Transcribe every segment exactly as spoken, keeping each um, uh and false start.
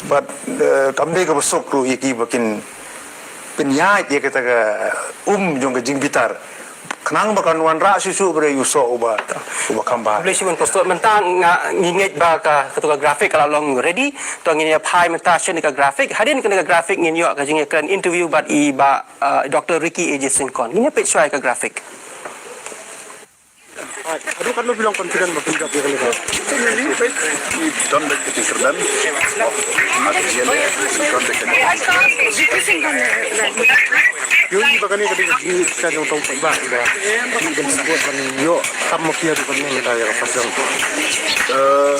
Bad, eh, kam dei kaba suk ruh ïa ki ba kin pynïaid ïa kata ka um jong ka jingbitar. Khnang ba kan wanrah shuh shuh ba dei u soh uba, uba kham bha. Khublei shibun Pastor, mynta nga ngi ngeit ba ka, kato ka graphic ka la long ready. To ngin ïa phai mynta sha kane ka graphic. Hadien kane ka graphic ngin ïoh ka jingïakren interview bad i Bah, uh, Doctor Ricky A J Syngkon. Ngin ïa peit shuwa ïa ka graphic. Haduh katno phi long confident ba phin jop ïa kane ka? Ki don beit ka jingkyrdan. Ïohi ba kane ka dei ka jingïaid ka jong tong paidbah ba ki ban sbut ban ïoh tam ma ki haduh katno mynta ïa ka first round. Eh,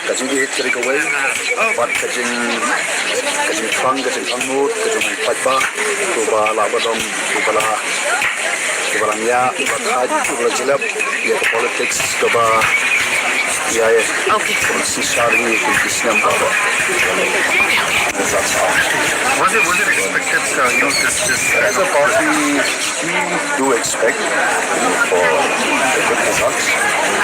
ka jingïaid ka dei kawei. Bad ka jing, ka jingthrang, ka jingthrang nud ka jong u paidbah, uba lah ba dong, uba lah, uba lah ïa, uba lah thait, uba lah jlep ïa ka politics kaba ïa, ïa. Okay. Kaba shisha ri, kaba shisnem ba. Was it, was it expected, uh, you know, this, this As a party, we do expect for a good result.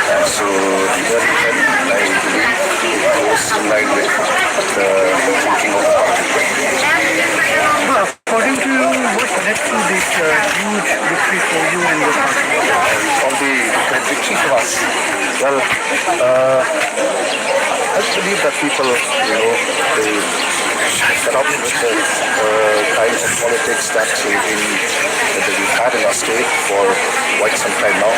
And so the very end, I believe, it goes in line with the thinking of the party. Well, according to you, what led to this, uh, huge victory for you and your party? All the great victory for us. Well, uh, I believe that people, you know, they fed up with the, uh, kinds of politics that we've been, that we've had in our state for quite some time now.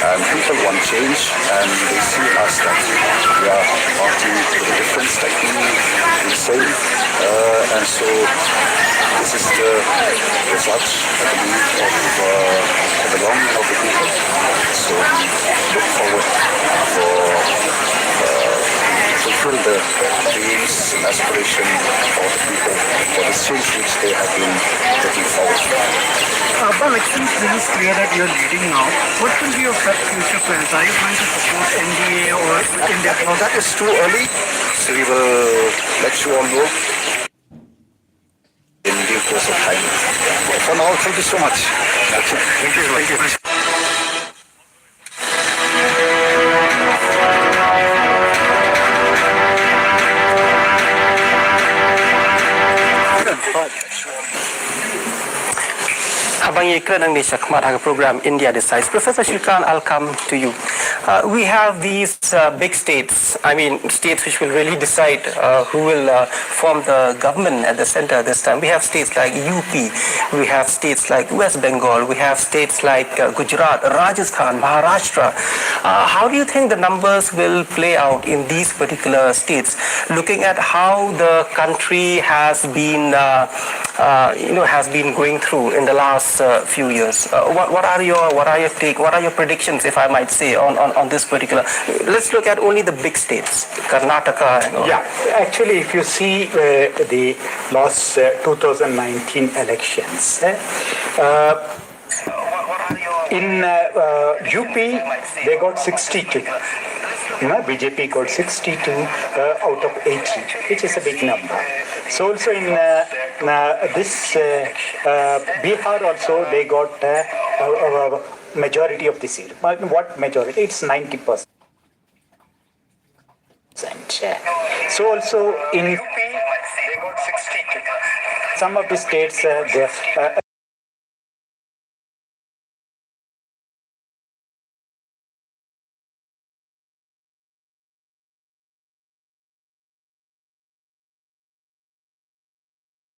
And people want change, and they see us that we are a party with a difference, like we, we say. Uh, and so this is the result, I believe, of, uh, the longing of the people. So we look forward for, uh, to fulfill the dreams, aspiration of the people for the change which they have been looking forward for. Uh, Bah, it seems really clear that you're leading now. What will be your fu-, future plans? Are you going to support N D A or India? No, that is too early. So we will let you all know in due course of time. For now, thank you so much. Thank you. Thank you. Haba ngi kren nangne shakhmat ha ka program India Decides, Professor Shrikant, I'll come to you. Uh, we have these, uh, big states, I mean, states which will really decide, uh, who will, uh, form the government at the center this time. We have states like U P, we have states like West Bengal, we have states like, uh, Gujarat, Rajasthan, Maharashtra. Uh, how do you think the numbers will play out in these particular states, looking at how the country has been, uh, uh, you know, has been going through in the last, uh, few years? Uh, what, what are your, what are your take, what are your predictions, if I might say, on, on, on this particular? Let's look at only the big states, Karnataka and all. Yeah, actually, if you see, uh, the last, uh, two thousand nineteen elections, eh, uh, in, uh, uh, U P, they got sixty-two. You know, B J P got sixty-two, uh, out of eighty, which is a big number. So also in, uh, uh, this, uh, uh, Bihar also, they got, uh, a, a majority of the seat. But what majority? It's ninety percent. So also in U P, they got sixty-two. Some of the states, uh, they have, uh,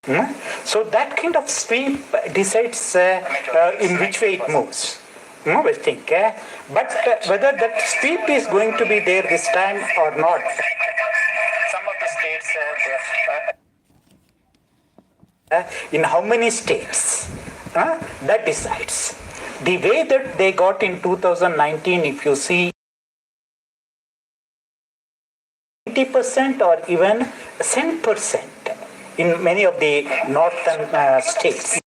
Hmm? So that kind of sweep decides, uh, uh, in which way it moves. Hmm, we think, eh? But, uh, whether that sweep is going to be there this time or not, some of the states, uh, they have, uh, uh, in how many states, uh, that decides. The way that they got in two thousand nineteen, if you see, ninety percent or even cent percent in many of the northern, uh, states.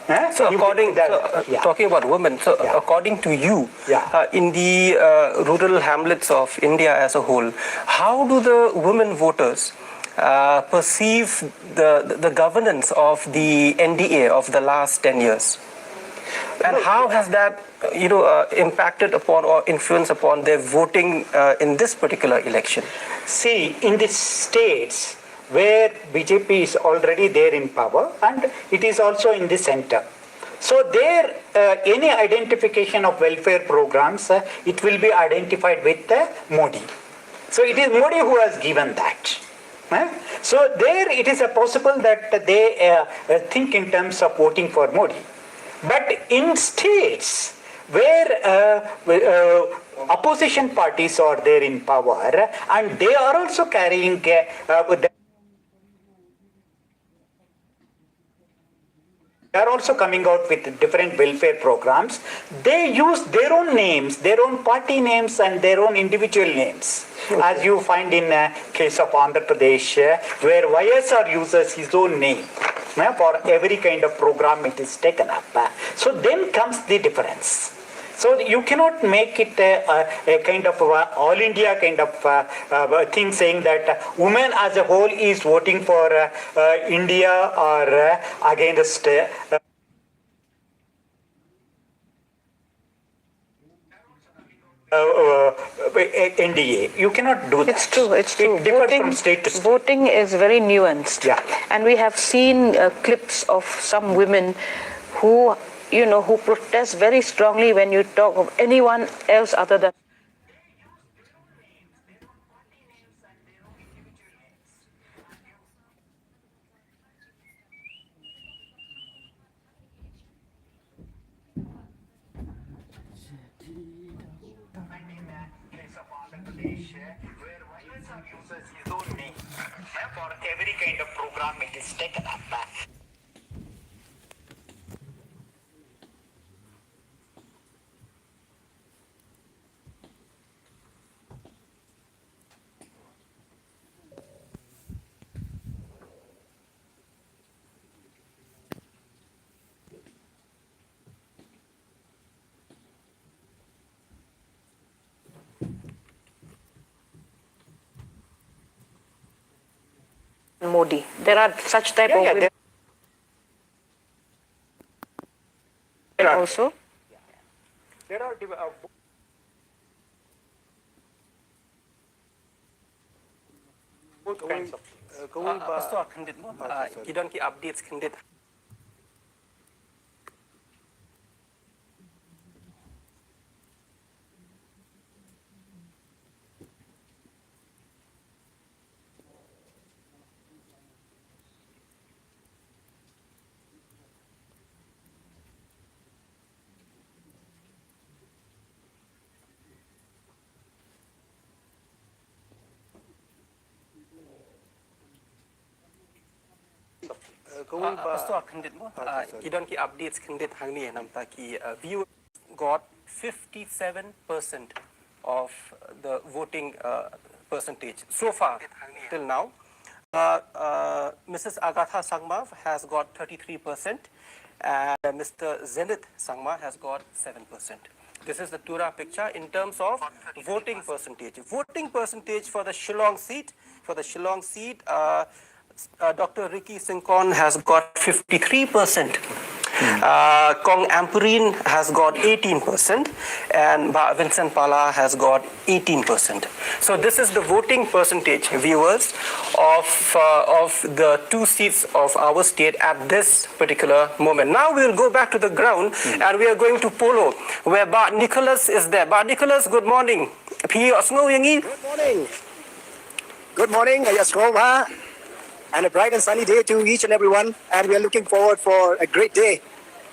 Huh? So, you according, so, uh, yeah, talking about women, so, yeah, according to you, yeah, uh, in the, uh, rural hamlets of India as a whole, how do the women voters, uh, perceive the, the, the governance of the N D A of the last ten years? And how has that, uh, you know, uh, impacted upon or influenced upon their voting, uh, in this particular election? See, in the states where B J P is already there in power and it is also in the center, so there, uh, any identification of welfare programs, uh, it will be identified with, uh, Modi. So it is Modi who has given that. Eh? So there it is a possible that they, uh, uh, think in terms of voting for Modi. But in states where, uh, uh, opposition parties are there in power and they are also carrying, uh, uh, they are also coming out with different welfare programs. They use their own names, their own party names, and their own individual names. Okay. As you find in, uh, case of Andhra Pradesh, uh, where Y S R uses his own name, uh, for every kind of program it is taken up. Uh, so then comes the difference. So you cannot make it a, a, a kind of a all India kind of, uh, uh, thing, saying that, uh, women as a whole is voting for, uh, uh, India or, uh, against, uh, uh, uh, N D A. You cannot do that. It's true, it's true. It differs from state to state. Voting is very nuanced. Yeah. And we have seen, uh, clips of some women who, you know, who protest very strongly when you talk of anyone else other than for every kind of program it is taken up. Modi. There are such type of women. There are also. There are div- uh, both kinds of things. Uh, kawei ba- Ah, ah, pasto khyndiat mo. Ah, sorry. Ki don ki updates khyndiat. Uh, kawei ba- Ah, pasto khyndiat mo. Ah, sorry. Ki don ki updates khyndiat hangne namta ki, uh, view got fifty-seven percent of the voting, uh, percentage so far till now. Uh, uh, Missus Agatha Sangma has got thirty-three percent and Mister Zenith Sangma has got seven percent. This is the Tura picture in terms of voting percentage. Voting percentage for the Shillong seat, for the Shillong seat, uh, uh, Doctor Ricky Syngkon has got fifty-three percent. Uh, Kong Ampareen has got eighteen percent and Bah Vincent Pala has got eighteen percent. So this is the voting percentage, viewers, of, uh, of the two seats of our state at this particular moment. Now we will go back to the ground and we are going to Polo, where Bah Nicholas is there. Bah Nicholas, good morning. Phi ïohsngew ïa ngi? Good morning. Good morning, ïa sngewbha. And a bright and sunny day to each and everyone. And we are looking forward for a great day.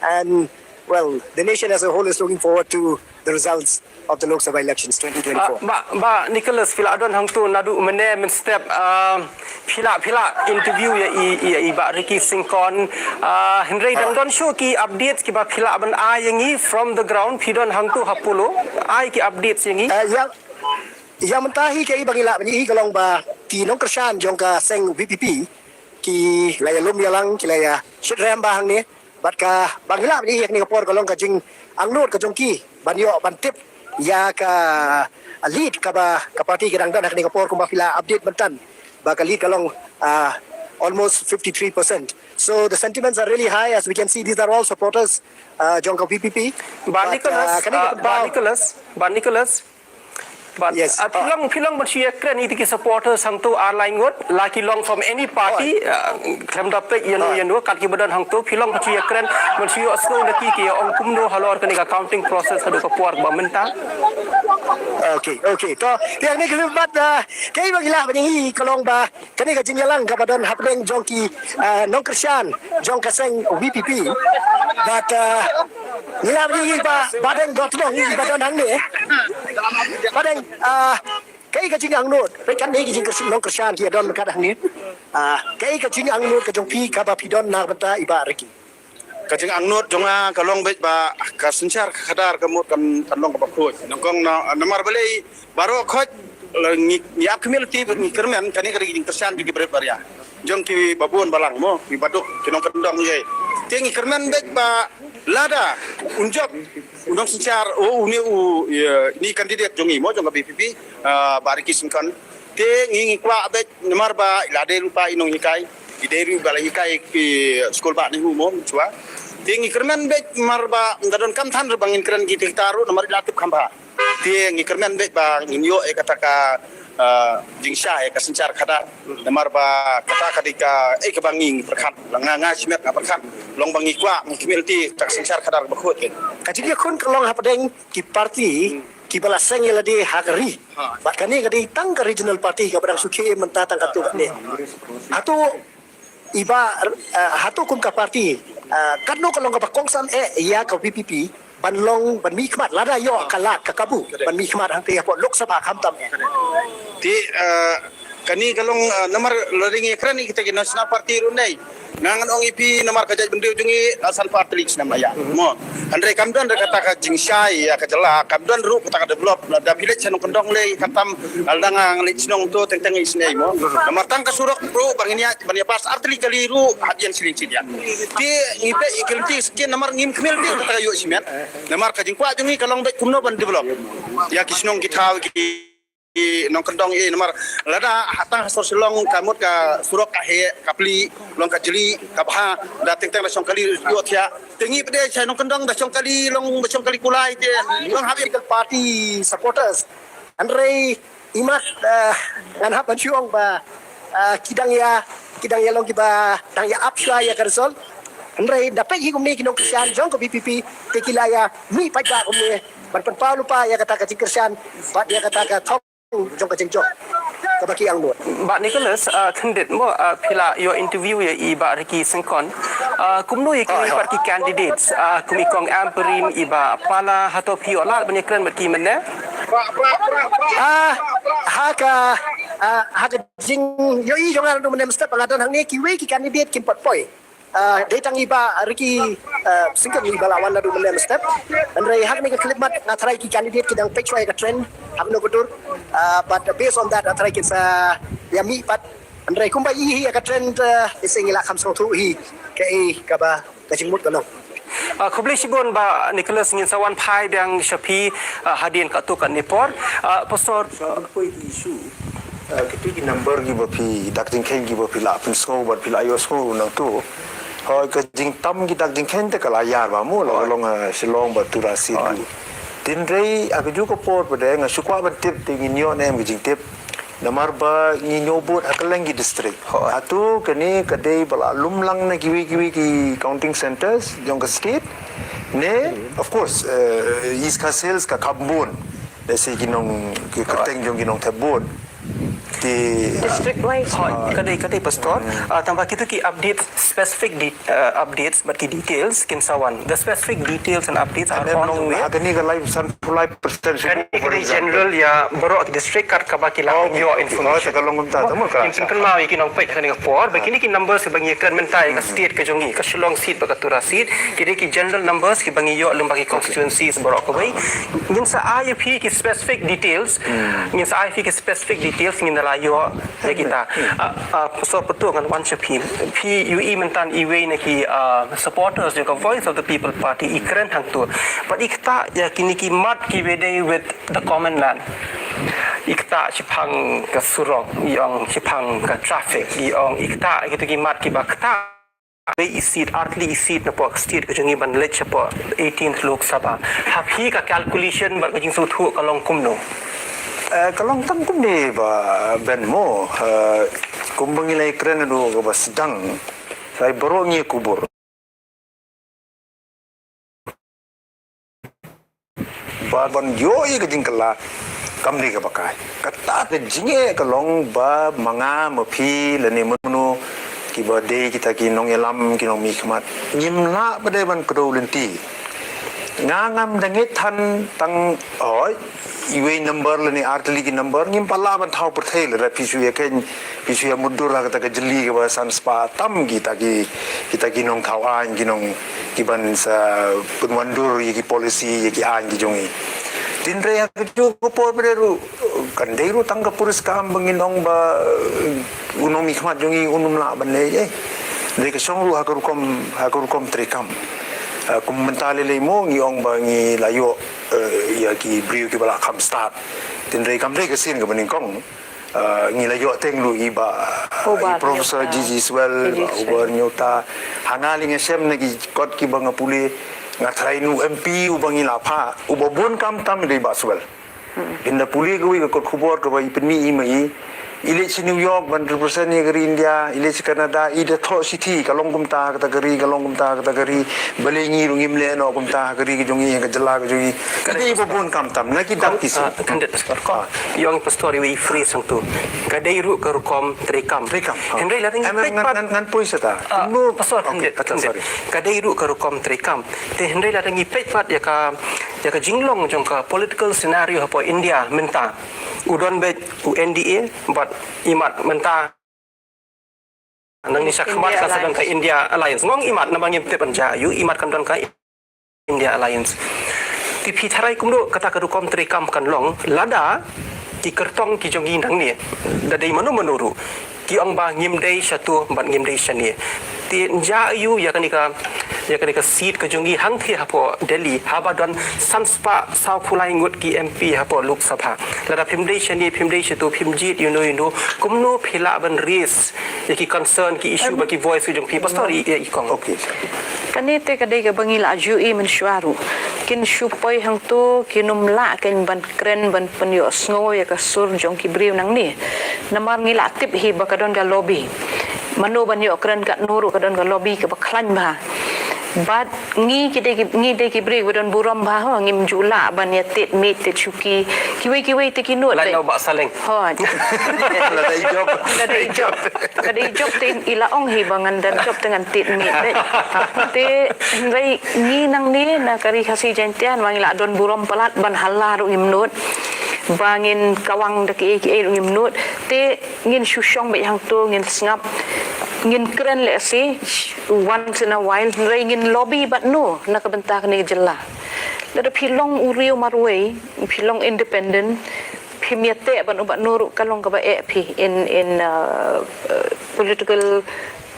And, well, the nation as a whole is looking forward to the results of the Lok Sabha elections twenty twenty-four. Ah, Bah, Bah Nicholas, phi la don hangto naduh mynne mynstep, ah, phi la, phi la interview ïa i, ïa i Bah Ricky Syngkon. Ah, hynrei dang don shuh ki updates kiba phi lah ban ai ïa ngi from the ground, phi don hangto ha Polo. Ai ki updates ïa ngi. Eh, ïa, ïa mynta hi kaei ba ngi lah ban ïohi ka long ba ki nongkyrshan jong ka seng VPP ki la ïalum ïalang, ki la ïa shitrhem bha hangne. Bad kaba ngi lah ban ïohi ha kane ka por ka long ka jingangnud ka jong ki ban ïoh ban tip ïa ka lead kaba ka party ka dang don ha kane ka por, kumba phi la update mynta ba ka lead ka long, uh, almost fifty-three percent. So the sentiments are really high. As we can see, these are all supporters, uh, jong ka VPP. Bah Nicholas, uh, kane ka, uh, Bah Nicholas, Bah Nicholas. But, yes, uh, phi long, phi long ban shu ïakren ïa ki supporters hangto ar lai ngut, la ki long from any party, uh, khlem da peit ïano ïano, kat kiba don hangto, phi long ban shu ïakren ban shu ïohsngew na ki ki ong kumno halor kane ka counting process haduh ka por ba mynta. Okay, okay. To, ïa kane ka mat, uh, kaei ba ngi lah ban ïohi ka long ba kane ka jingïalang kaba don hapdeng jong ki, uh, nongkyrshan jong ka seng VPP. But, uh, ngi lah ban ïohi ba, ba dang dot long ba don hangne. Ba dang, uh, kaei ka jingangnud, peit katne ki jingkyrshan, nongkyrshan ki don kat hangne. Uh, kaei ka jingangnud ka jong phi kaba phi don na bynta i Bah Ricky? Ka jingangnud jong nga ka long beit ba ka synshar khadar ka mut kan, kan long kaba khuid. Nyngkong na, namar balei baroh khoit la ngi, ngi ap kmie lynti, ngi kyrmen, kane ka dei ka jingkyrshan jong ki barit baria, jong ki babun balang mo, ki baduk, ki nongkyndong ïa. Te ngi kyrmen beit ba lada un jop u nongsynshar, u, une u, ïa, une candidate jong ngi mo, jong ka VPP, ah, Bah Ricky Syngkon. Te ngi, ngi kwah beit namar ba i la dei ruh ba i nonghikai, i dei ruh ba la hikai ki skul Bah NEHU mo mynshwa. Te ngi kyrmen beit namar ba ynda donkam than ruh ba ngin kren kita ruh namar i la tip kham bha. Te ngi kyrmen beit ba ngin ïoh ïa kata ka, ah, jingshai ïa ka synshar khadar. Namar ba kata ka dei kaei kaba ngi pyrkhat, nga, nga shimet nga pyrkhat. Long ba ngi kwah, ngi kmie lynti kata ka synshar khadar ba khuid. Ka jingïakhun ka long hapdeng ki party kiba la seng ïa lade ha ka ri. Bad kane ka dei tang ka regional party kaba dang shu khie mynta tang katto katne. Hato i Bah, eh, hato kum ka party, eh, katno ka long kaba kongsan eh ïa ka VPP ban long, ban mihkhmat, lada ïoh ka lad ka kabu ban mihkhmat hangtei hapoh Lok Sabha khamtam eh? Te, eh, kane ka long, eh, namar lada ngi kren ïa kita ki national party ruh nei. Nga ngan ong ïa phi namar ka jaitbynriew jong ngi la san phew artylli ki snem la ïa. Mo. Hynrei kam don ruh kata ka jingshai ïa ka jylla, kam don ruh kata ka develop, lada phi leit sha nongkyndong lei khamtam, lada nga leit shnong to teng teng isynei mo. Namar tang ka surok ruh ba ngin ïa, ba ngin ïa pass artylli kali ruh hadien shilliang shilliang. Te ngi peit ïa ki lynti skin namar ngim kmie lynti kata ka ïoh shimet. Namar ka jingkwah jong ngi ka long beit kumno ban develop ïa ki shnong ki thaw ki ki nongkyndong i, namar lada ha tang ha sor Shillong ka mut ka surok ka heh, ka plie, long ka jli, ka bha, da teng teng da shong kali ïohthiah. Te ngi pat de sha nongkyndong da shong kali, long da shong kali kulai te, long hap ïa ka party supporters. Hynrei imat, eh, ngan hap ban shu ong ba, eh, ki dang ïa, ki dang ïa long kiba dang ïa ap shuwa ïa ka result. Hynrei da peit hi kumne ki nongkyrshan jong ka VPP te ki la ïa mih paidbah kumne ban pynpaw lypa ïa kata ka jingkyrshan bad ïa kata ka thong jong ka jingjop kaba ki angnud. Bah Nicholas, ah, khyndiat mo, ah, phi la ïoh interview ïa i Bah Ricky Syngkon. Ah, kumno ïa ki pat ki candidates, ah, kum i Kong Ampareen, i Bah Pala, hato phi ïoh lad ban ïakren bad ki mynne? Ah, ha ka, ah, ha ka jingïohi jong nga naduh mynne mynstep ba nga don hangne, kiwei ki candidate kim pat poi. Ah, dei tang i Bah Ricky, ah, Syngkon iba la wan naduh mynne mynstep. Hynrei ha kane ka khyllipmat nga tharai ki candidate ki dang peit shuwa ïa ka trend ha kano ka dur. Ah, but based on that nga tharai kin sa ïa mih pat. Hynrei kumba i hi ïa ka trend, ah, i seng i la kham sngewthuh hi kaei kaba ka jingmut ka long. Ah, khublei shibun Bah Nicholas, ngin sa wan phai biang sha phi, ah, hadien katto katne por. Ah, Pastor, poi ki issue. Ah, kito ki number kiba phi, dak jingkheiñ kiba phi la pynsngew bad phi la ïohsngew nangto. Hooid, ka jingtam ki dak jingkheiñ te ka la ïar bha mo, la long, ah, Shillong bad Tura Seat. Hynrei ha kajuh ka por pat de nga shu kwah ban tip te ngin ïoh ne em ka jingtip. Namar ba ngi ñiew vote ha kylleng ki district. Hato kane ka dei ba la lum lang na kiwei kiwei ki counting centres jong ka state? Ne, of course, eh, East Khasi Hills ka kham bun. Let's say ki nong, ki kyrteng jong ki nongthep vote. Ki district wise. Hooid, ka dei, ka dei Pastor. Ah, tangba kito ki update specific di-, ah, updates bad ki details kin sa wan. The specific details and updates are on the way. Ha kane ka lai san phew lai percent. Kane ka dei general ïa baroh ki district kat kaba ki la ïoh information. Ka long kumta. Ngin pynkynmaw ïa ki nongpeit ha kane ka por ba kine ki numbers kiba ngi ïakren mynta ïa ka state ka jong ngi, ka Shillong seat bad ka Tura seat, ki dei ki general numbers kiba ngi ïoh lyngba ki constituencies baroh kawei. Ngin sa ai ïa phi ki specific details. Ngin sa ai ïa phi ki specific details, ngin da ïoh ïa kita. Ah, ah, Pastor Patu, ngan wan sha phi. Phi ïohi mynta iwei na ki, ah, supporters jong ka Voice of the People Party i kren hangtu. Bad i ktah ïa kine ki mat kiba dei with the common man. I ktah shaphang ka surok, i ong shaphang ka traffic, i ong i ktah ïa kito ki mat kiba ktah Artylli i seat, artylli i seat napoh ka state ka jong ngi ban leit shapoh eighteenth Lok Sabha. Ha phi ka calculation bad ka jingsngewthuh ka long kumno? Eh, ka long tang kumne bah Ben mo, eh, kumba ngi la ïakren naduh kaba sdang. Sa baroh ngi ïa kubur. Ba ban ïoh ïa ka jingkylla kam dei kaba kai. Kata ka jingeh ka long ba ma nga ma phi lane mano mano kiba dei kita ki nongïalam ki nongmihkhmat. Ngim lah ba dei ban kdew lynti. Nga ngam da ngeit than tang, oi, iwei number lane artylli ki number, ngim pat lah ban thaw pyrthei lada phi shu ïa khein, phi shu ïa mutdur ha kata ka jylli kaba san spah tam kita ki, kita ki nongthaw aiñ, ki nong, ki ban sa pynwandur ïa ki policy, ïa ki aiñ ki jong ngi. Hynrei ha kajuh ka por pat ruh kan dei ruh tang ka puriskam ba ngin ong ba, eh, u nongmihkhmat jong ngi un ym lah ban leh ei. Dei ka shong ruh ha ka rukom, ha ka rukom treikam. Eh, kum mynta lei lei mo ngi ong ba ngi la ïoh, eh, ïa ki briew kiba la kham stad. Hynrei kam dei ka sien kaba nyngkong. Eh, ngi la ïoh teng ruh i bah, Hubert i Professor Nyota. G G Swell, G G Swell. Hubert Nyota. Ha nga lei nga shem na ki kot kiba nga pule, nga tharai une u M P uba ngi la phah, uba bun kam tam dei bah Swell. Hmm. Phin da pule kawei ka kot khubor kaba i pynmih i ma i. I leit sha New York ban represent ïa ka ri India, i leit sha Canada, i da thoh shithi, ka long kumta ha kata ka ri, ka long kumta ha kata ka ri, balei ngi ruh ngim leh noh kumta ha ka ri ka jong ngi, ha ka jylla ka jong ngi. Ka dei ba bun kam tam, na ki dak ki sien. Ah, khyndiat pastor. Kong, ïong pastor iwei i phrase hangtu. Ka dei ruh ka rukom treikam. Treikam, ah. Hynrei lada ngi peit pat, ngan, ngan poi shata. Ah, pastor, khyndiat, khyndiat. Ka dei ruh ka rukom treikam. Te hynrei lada ngi peit pat ïa ka, ïa ka jinglong jong ka political scenario hapoh India mynta. U don beit u N D A, bad imat mynta nangne shakhmat kan sa don ka India Alliance. Nga ong imat namar ngim tip ban jia aiu, imat kan don ka India Alliance. Te phi tharai kumno kata ka rukom treikam kan long lada ki kyrtong ki jong ngi nangne, da dei mano mano ruh, ki ong ba ngim dei shatu bad ngim dei shane. Te ngi jia aiu ïa kane ka, ïa kane ka seat ka jong ngi hangtei hapoh Delhi, haba don san spah saw phew lai ngut ki M P hapoh Lok Sabha. Lada phim dei shane, phim dei shatu, phim jied ïano ïano, kumno phi lah ban raise ïa ki concern, ki issue, bad ki voice ki jong phi? Pastor, i, i kong. Okay. Kane te ka dei kaba ngi la ju ïohi mynshuwa ruh. Kin shu poi hangtu, kin ym lah kin ban kren ban pynïohsngew ïa ka sur jong ki briew nangne. Namar ngi la tip hi ba ka don ka lobby. Mano ban ïoh kren katno ruh ka don ka lobby kaba khlaiñ bha. Bad ngi ki dei ki, ngi dei ki briew ba don burom bha ho, ngim ju lah ban ïa tied miej tied shuki. Kiwei kiwei te ki nud. Lait te. Nau ba saleng. Ho. Lada i jop. Lada i jop. Lada i jop te i la ong hi ba ngan da jop te ngan tied miej te. Te hynrei ngi nangne na ka Ri Khasi Jaiñtia, namar ngi la don burom palat ban hala ruh ngim nud. Ba ngin kawang da kiei kiei ruh ngim nud. Te ngin shu shong beit hangtu, ngin sngap, ngin kren lehse once in a while, hynrei ngin lobby bad no na ka bynta kane ka jylla. Lada phi long u riew marwei, phi long independent, phim ïateh bad no bad no ruh, ka long kaba eh phi in, in, uh, uh, political,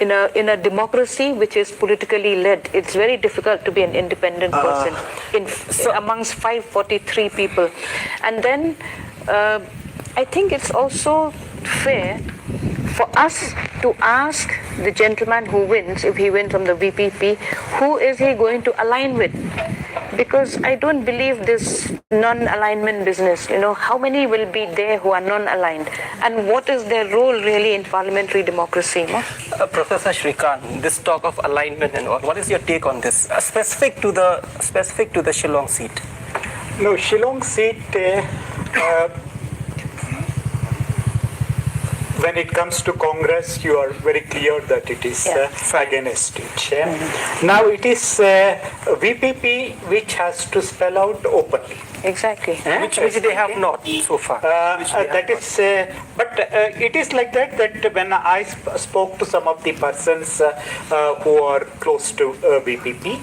in a, in a democracy which is politically led, it's very difficult to be an independent person in, amongst five forty-three people. And then, uh, I think it's also fair for us to ask the gentleman who wins, if he wins from the V P P, who is he going to align with? Because I don't believe this non-alignment business. You know, how many will be there who are non-aligned? And what is their role really in parliamentary democracy? No? Uh, Professor Srikanth, this talk of alignment and all, what is your take on this? Uh, specific to the, specific to the Shillong seat. No, Shillong seat, uh, uh, when it comes to Congress, you are very clear that it is, yeah, uh, fine, against it. Yeah? Mm-hmm. Now it is, uh, V P P which has to spell out openly. Exactly. Eh? Which, which they have not so far. Uh, uh, that is, uh, but, uh, it is like that, that when I sp- spoke to some of the persons, uh, uh, who are close to, uh, V P P,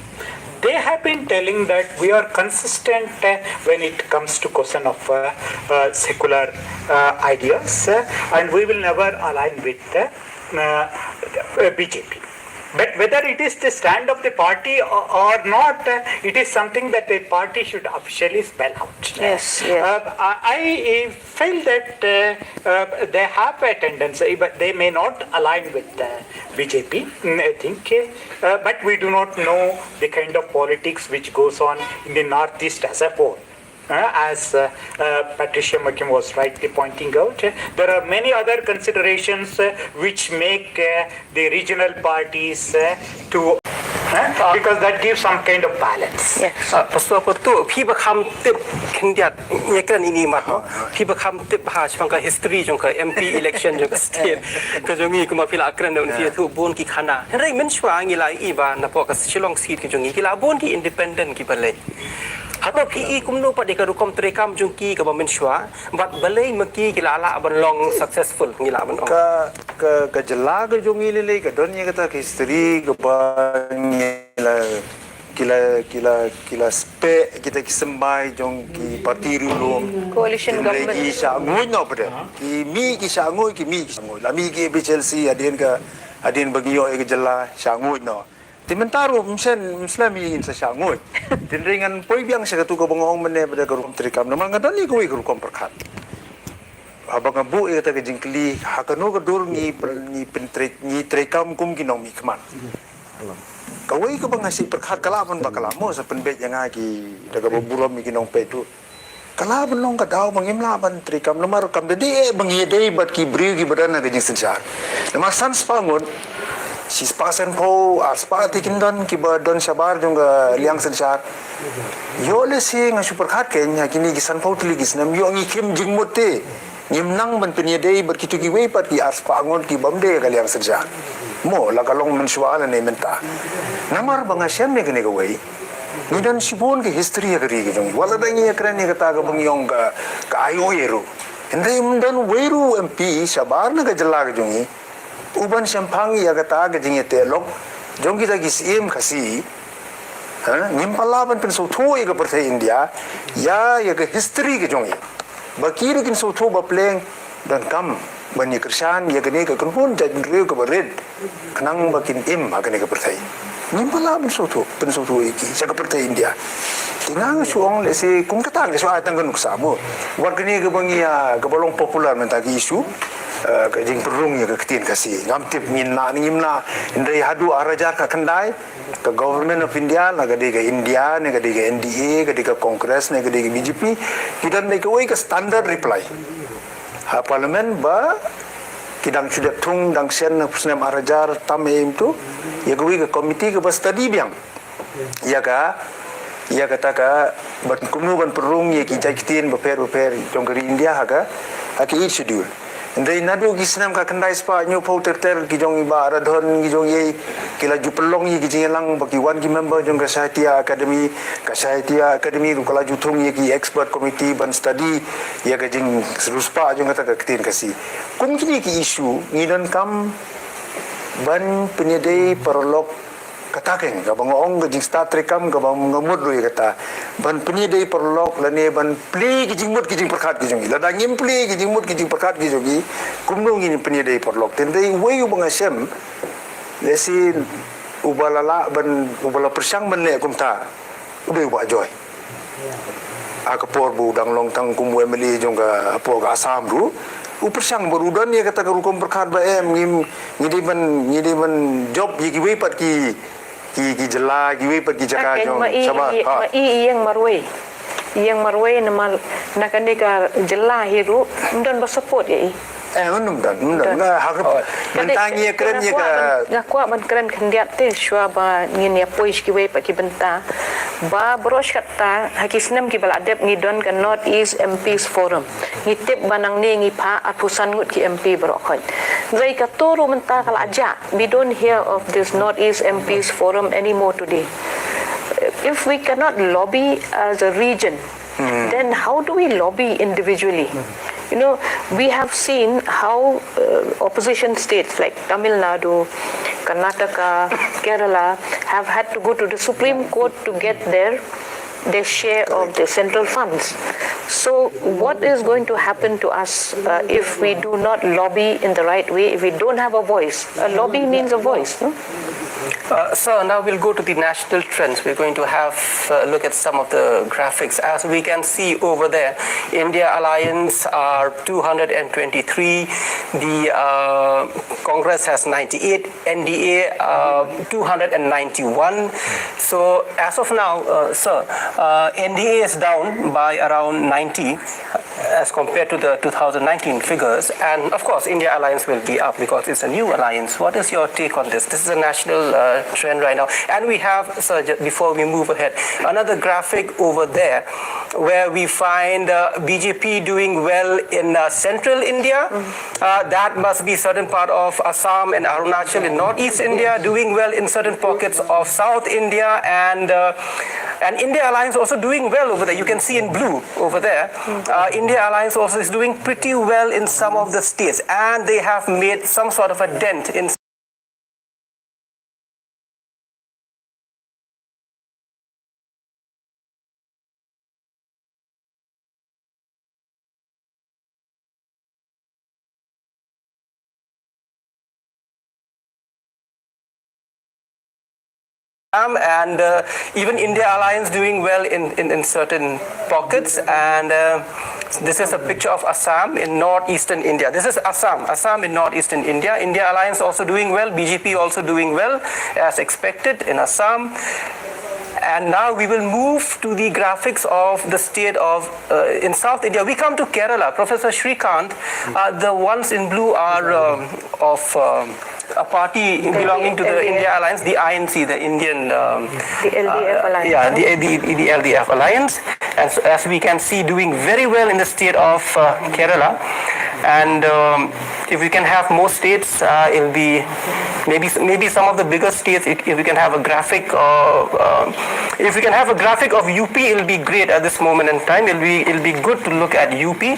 They have been telling that we are consistent uh, when it comes to question of uh, uh, secular uh, ideas, uh, and we will never align with the uh, uh, B J P. But whether it is the stand of the party or, or not, uh, it is something that the party should officially spell out. Yes, yes. Uh, I, I feel that uh, uh, they have a tendency, but they may not align with the B J P, mm, I think. Uh, but we do not know the kind of politics which goes on in the Northeast as a whole. Uh, as uh, uh, Patricia McKim was rightly pointing out, uh, there are many other considerations uh, which make uh, the regional parties uh, to uh, because that gives some kind of balance. Yes. Pastor Pertu, phi ba kham tip khyndiat ïa kren ini mar ho. Phi ba kham tip ha shaphang ka history jong ka M P election jong ka state. Ka jong ngi kumba phi la kren da un phi tu bun ki khana. Hynrei mynshuwa ngi la i ba na pok ka Shillong seat ka jong ngi ki la bun ki independent ki ba leh. Hato phi i kumno pat ïa ka rukom treikam jong ki kaba mynshuwa bad balei ma ki ki la lah ban long successful ngi lah ban ong. Ka ka ka jylla ka jong ngi lei lei ka don ïa kata ka history kaba ngi la ki la ki la ki la speh kita ki symbai jong ki parti ri lum. Coalition Hynrei government. Ki shah nguid noh pat. Ki mih ki shah nguid ki mih ki shah nguid. La mih ki A P H L C hadien ka hadien ba ngi ïoh ïa ka jylla shah nguid noh. Te mynta ruh ym shen ym slem hi ngin sa shah nguid. Te hynrei ngan poi biang sha katu kaba nga ong mynne ba da ka rukom treikam namar nga don ïa kawei ka rukom pyrkhat. Haba nga buh ïa kata ka jingkylli ha kano ka dur ngi ngi pyntrei ngi treikam kum ki nongmihkhmat. Kawei kaba nga shu pyrkhat ka lah ban ba ka lah mo sa pynbeit ïa nga ki da kaba burom ïa ki nongpeit ruh. Ka lah ban long ka daw ba ngim lah ban treikam namar kam da dei eh ba ngi dei bad ki briew kiba don ha ka jingsynshar. Namar san spah ngut, shi spah san phew, ar spah te kin don kiba don shabar jong ka liang synshar. Ïoh lehse nga shu pyrkhat kein ha kine ki san phew tylli ki snem ïoh ngi khim jingmut te. Ngim nang ban pynïadei bad kito kiwei pat ki ar spah ngut ki bym dei ha ka liang synshar. Mo la ka long mynshuwa lane mynta. Namar ba nga shem ïa kane kawei. Ngi don shibun ka history ha ka ri ka jong ngi. Wat la dang ngi ïakren ïa kata kaba ngi ong ka ka aiu ïa ruh. Hynrei ym don uwei ruh u M P shabar na ka jylla ka jong ngi uban shemphang ïa kata ka jingïateh lok jong kita ki syiem Khasi. Ha, ngim pat lah ban pynsngewthuh ïa ka pyrthei India ïa ïa ka history ka jong ngi. Ba ki ruh kin sngewthuh ba pleng donkam ban ïa kyrshan ïa kane ka kynhun jaitbynriew kaba rit khnang ba kin im ha kane ka pyrthei. Ngim pat lah ban sngewthuh pynsngewthuh ïa ki sha ka pyrthei India. Te nga nga shu ong lehse kum kata nga shu ai tang ka nuksa mo. Wat kane kaba ngi ïa kaba long popular mynta ka issue, eh, ka jingpynrung ïa ka ktien Khasi. Ngam tip ngin lah ne ngim lah. Hynrei haduh ar hajar khatkhyndai ka Government of India, la ka dei ka India ne ka dei ka N D A, ka dei ka Congress ne ka dei ka B J P, ki don beit kawei ka standard reply ha Parliament ba ki dang shu dep thung dang shen ha u snem ar hajar tam ïa im tu ïa kawei ka committee kaba study biang ïa ka ïa kata ka ban kumno ban pynrung ïa ki jait ktien bapher bapher jong ka ri India ha ka ha ka Eighth Schedule. Hynrei naduh ki snem khatkhyndai spah hynñiew phew ter ter ki jong i Bah Radhon ki jong i ki la ju pynlong ïa ki jingïalang ba ki wan ki member jong ka Sahitya Academy, ka Sahitya Academy ruh ka la ju thung ïa ki expert committee ban study ïa ka jingriewspah jong kata ka ktien Khasi. Kum kine ki issue ngi donkam ban pynïadei paralok kata keiñ kaba nga ong ka jingstad treikam kaba nga mut ruh ïa kata ban pynïadei paralok lane ban plie ki jingmut ki jingpyrkhat ki jong ngi. Lada ngim plie ki jingmut ki jingpyrkhat ki jong ngi kumno ngin pynïadei paralok? Te hynrei uwei uba nga shem lehse uba la lah ban uba la pyrshang ban leh kumta u dei u Bah Joy. Ha ka por ba u dang long tang kum u M L A jong ka hapoh ka Assam ruh u pyrshang bad u don ïa kata ka rukom pyrkhat ba em ngim ngi dei ban ngi dei ban jop ïa kiwei pat ki ki ki jylla kiwei pat ki jaka jong shabar. Ma i ïeng marwei. Ïeng marwei namar na kane ka jylla hi ruh ym don ba support ïa i. Eh, ym don, ym don. Nga ha ka mynta ngi ïa kren ïa ka. Nga kwah ban kren khyndiat te shuwa ba ngin ïa poi sha kiwei pat ki bynta. Ba baroh shi katta ha ki snem kiba la dep ngi don ka North East M Ps Forum. Ngi tip ba nangne ngi phah arphew san ngut ki M P baroh khoit. Hynrei kato ruh mynta ka la jah. We don't hear of this North East M Ps Forum anymore today. If we cannot lobby as a region, then how do we lobby individually? You know, we have seen how uh, opposition states like Tamil Nadu, Karnataka, Kerala have had to go to the Supreme Court to get their their share of the central funds. So, what is going to happen to us uh, if we do not lobby in the right way, if we don't have a voice? A lobby means a voice. No? Uh, so now we'll go to the national trends. We're going to have a look at some of the graphics. As we can see over there, India Alliance are two hundred twenty-three, the uh, Congress has ninety-eight, N D A uh, two hundred ninety-one. So as of now, uh, sir, uh, N D A is down by around ninety as compared to the two thousand nineteen figures. And of course, India Alliance will be up because it's a new alliance. What is your take on this? This is a national uh, trend right now. And we have, sir, before we move ahead, another graphic over there where we find uh, B J P doing well in uh, central India. Mm-hmm. Uh, that must be certain part of Assam and Arunachal in northeast India, doing well in certain pockets of South India, and uh, and India Alliance also doing well over there. You can see in blue over there. Uh, India Alliance also is doing pretty well in some of the states, and they have made some sort of a dent in Um, and uh, even India Alliance doing well in, in, in certain pockets. And uh, this is a picture of Assam in northeastern India. This is Assam, Assam in northeastern India. India Alliance also doing well, B J P also doing well as expected in Assam. And now we will move to the graphics of the state of uh, in South India. We come to Kerala. Professor Srikanth, uh, the ones in blue are um, of um, a party belonging to the India Alliance, the I N C, the Indian. Um, the L D F uh, Alliance. Yeah, the, the, the L D F Alliance. And so, as we can see, doing very well in the state of uh, Kerala. And um, if we can have more states, uh, it'll be maybe maybe some of the bigger states. If, if we can have a graphic, uh, uh, if we can have a graphic of U P, it'll be great at this moment in time. It'll be it'll be good to look at U P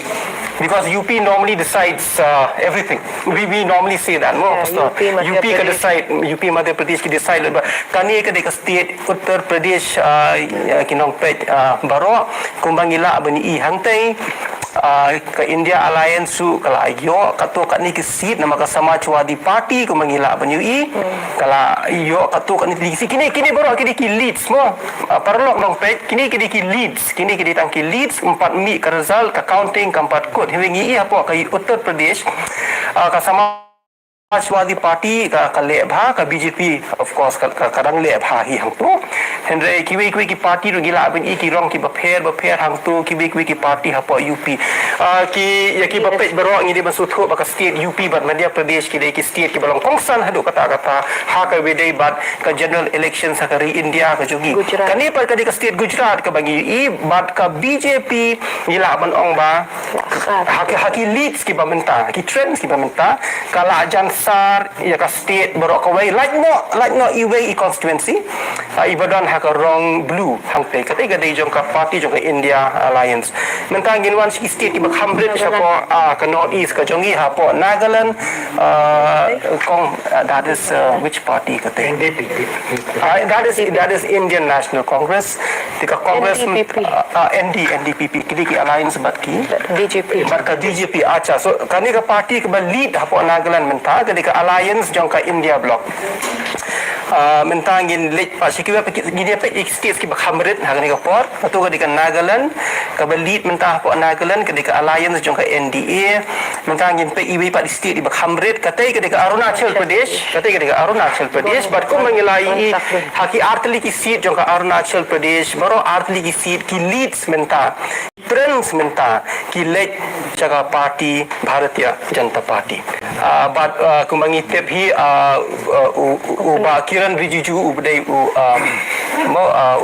because U P normally decides uh, everything. We, we normally say that, no? Yeah, U P, U P ka decide, U P Madhya Pradesh ki decide ba kane ka dei ka state Uttar Pradesh uh, ki nongpeit uh, baroh kumba ngi lah ban i hangtei uh, ka India Alliance su ka la ïoh kato kane ki seat namar ka Samajwadi Party kumba ngi lah ban i ka la ïoh kato kane ki seat kine kine baroh kine ki leads mo uh, paralok nongpeit kine kine ki leads kine kine tang ki leads empat mi ka result ka counting ka empat kut hi ngi i hapoh ka Uttar Pradesh uh, ka sama Samajwadi Party ka ka leh bha ka B J P of course ka ka dang leh bha hi hangtu. Hynrei kiwei kiwei ki party ruh ngi lah ban i ki rong ki bapher bapher hangtu kiwei kiwei ki party hapoh U P. Ah, ki ïa ki bapher baroh ngi dei ban sngewthuh ba ka state U P bad Madhya Pradesh ki dei ki state ki ba long kongsan haduh katta katta ha ka wei dei bad ka general election ha ka ri India ka jong ngi. Kane pat ka dei ka state Gujarat ka ba ngi i bad ka B J P ngi lah ban ong ba ha ki ha ki leads ki ba mynta ki trends ki ba mynta ka la jan sar ïa ka state baroh kawei lait noh lait noh iwei i constituency i ba don ha ka rong blue hangtei kata ka dei jong ka party jong ka India Alliance. Mynta ngin wan sha ki state ki ba kham rit sha ko ka North East ka jong i hapoh Nagaland kong that is which party kata? N D P. That is that is Indian National Congress. Te ka Congress N D P P. N D N D P P kini ki alliance bad ki B J P bad ka B J P acha so kani ka party ka ba lead hapoh Nagaland mynta kani ka alliance jong ka India Bloc. Mynta ngin leit pa shi ki ba ngin ïa peit ki states ki ba kham rit ha kani ka por. Katu kani ka Nagaland ka ba lead mynta hapoh Nagaland kani ka alliance jong ka N D A. Mynta ngin peit iwei pat state i ba kham rit katei kani ka Arunachal Pradesh katei kani ka Arunachal Pradesh bad kumba ngi la i ha ki artylli ki seat jong ka Arunachal Pradesh baroh artylli ki seat ki leads mynta trends mynta ki leit sha ka party Bharatiya Janata Party. Bad kumba ngi tip hi u ba Kiran Rijiju u dei u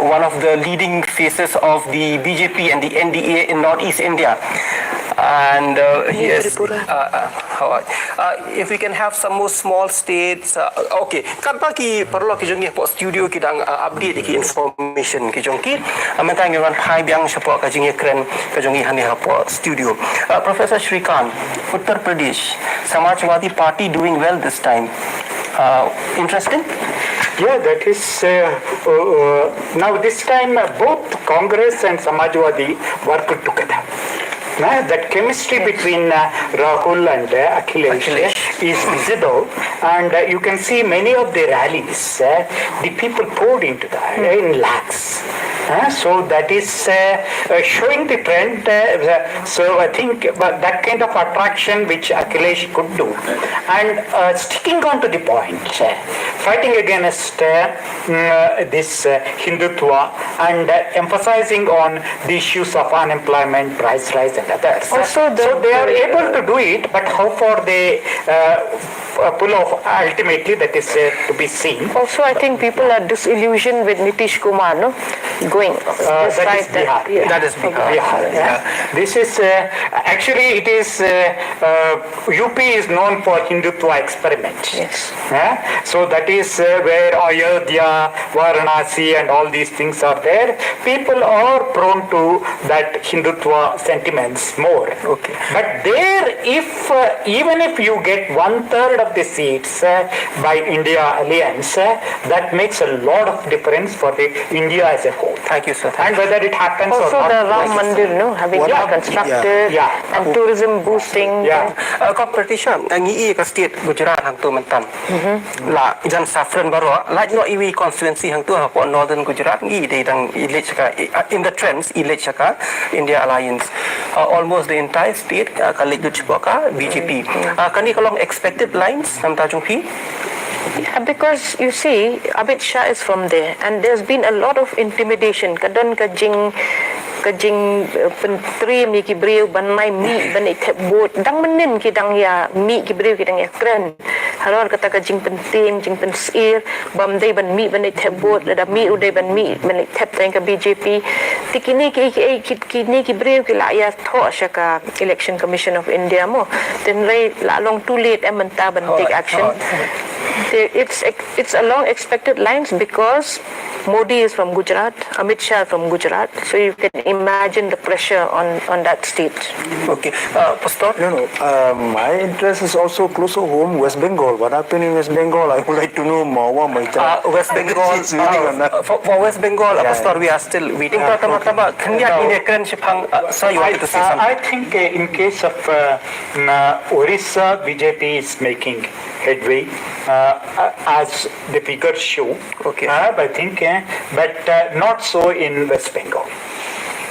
one of the leading faces of the B J P and the N D A in Northeast India. And he is if we can have some more small states. Okay, katba ki paralok ki jong ngi hapoh studio ki dang update ki information ki jong ki. Mynta ngi wan phai biang shapoh ka jingïakren ka jong ngi hangne hapoh studio. Professor Srikanth, Uttar Pradesh, Samajwadi Party doing well this time. Uh, interesting. Yeah, that is uh, uh, uh, now this time uh, both Congress and Samajwadi worked together. Uh, that chemistry between uh, Rahul and uh, Akhilesh, Akhilesh. Is visible, and uh, you can see many of the rallies. Uh, the people poured into that uh, in lakhs. Uh, so that is uh, uh, showing the trend. Uh, so I think, but that kind of attraction which Akhilesh could do, and uh, sticking on to the point, uh, fighting against uh, mm, uh, this uh, Hindutva and uh, emphasizing on the issues of unemployment, price rise, and others. Also, so the- they are able to do it, but how far they uh, uh, pull off, ultimately, that is uh, to be seen. Also, I think people are disillusioned with Nitish Kumar, no? Going. Uh, that is despite that, Bihar. Yeah. That is Bihar. Bihar, yeah. Yeah. This is uh, actually it is uh, uh, U P is known for Hindutva experiment. Yes. Yeah? So that is uh, where Ayodhya, Varanasi, and all these things are there. People are prone to that Hindutva sentiments more. Okay. But there, if uh, even if you get one third of the seats uh, by India Alliance, uh, that makes a lot of difference for the India as a whole. Thank you, sir. And whether it happens Also, or not, the Ram Mandir, no, having been constructed, yeah, and tourism boosting. Yeah. Uh, Kong Pratisha, uh, ngi i ka state Gujarat hangtu mynta. La jan saffron baroh, lait noh iwi constituency hangtu hapoh Northern Gujarat, ngi dei dang i leit sha ka, uh, in the trends, i leit sha ka India Alliance. Uh, almost the entire state uh, ka leit lut shapoh ka B J P. Uh, kane ka long expected lines namar jong phi? Yeah, because you see, Amit Shah is from there, and there's been a lot of intimidation. Ka don ka jing, ka jing uh, pyntriem ïa ki briew ban ym mih ban ïa thep vote. Dang mynnin ki dang ïa mih, ki briew ki dang ïa kren. Halor kata ka jingpyntieng, jingpynsyier, ba ym dei ban mih ban ïa thep vote, lada mih u dei ban mih ban ïa thep tang ka B J P. Te kine ki, ki, ki, kine ki briew ki la ïa thoh sha ka Election Commission of India mo. Te hynrei la long too late em mynta ban take action. Te it's, it's along expected lines because Modi is from Gujarat, Amit Shah from Gujarat, so you can imagine the pressure on, on that state. Okay, uh, Pastor? No, no. Uh, my interest is also close to home, West Bengal. What happened in West Bengal? I would like to know more. What my Uh, West Bengal, uh, for, for West Bengal, uh, Pastor, we are still waiting. Tama, tama, khyndiat ïa kren shaphang, uh, sir, you wanted to say something? I think uh, in case of uh, mm, uh, Orissa, B J P is making headway uh, uh, as the figures show. Okay. Uh, I think, uh, but uh, not so in West Bengal.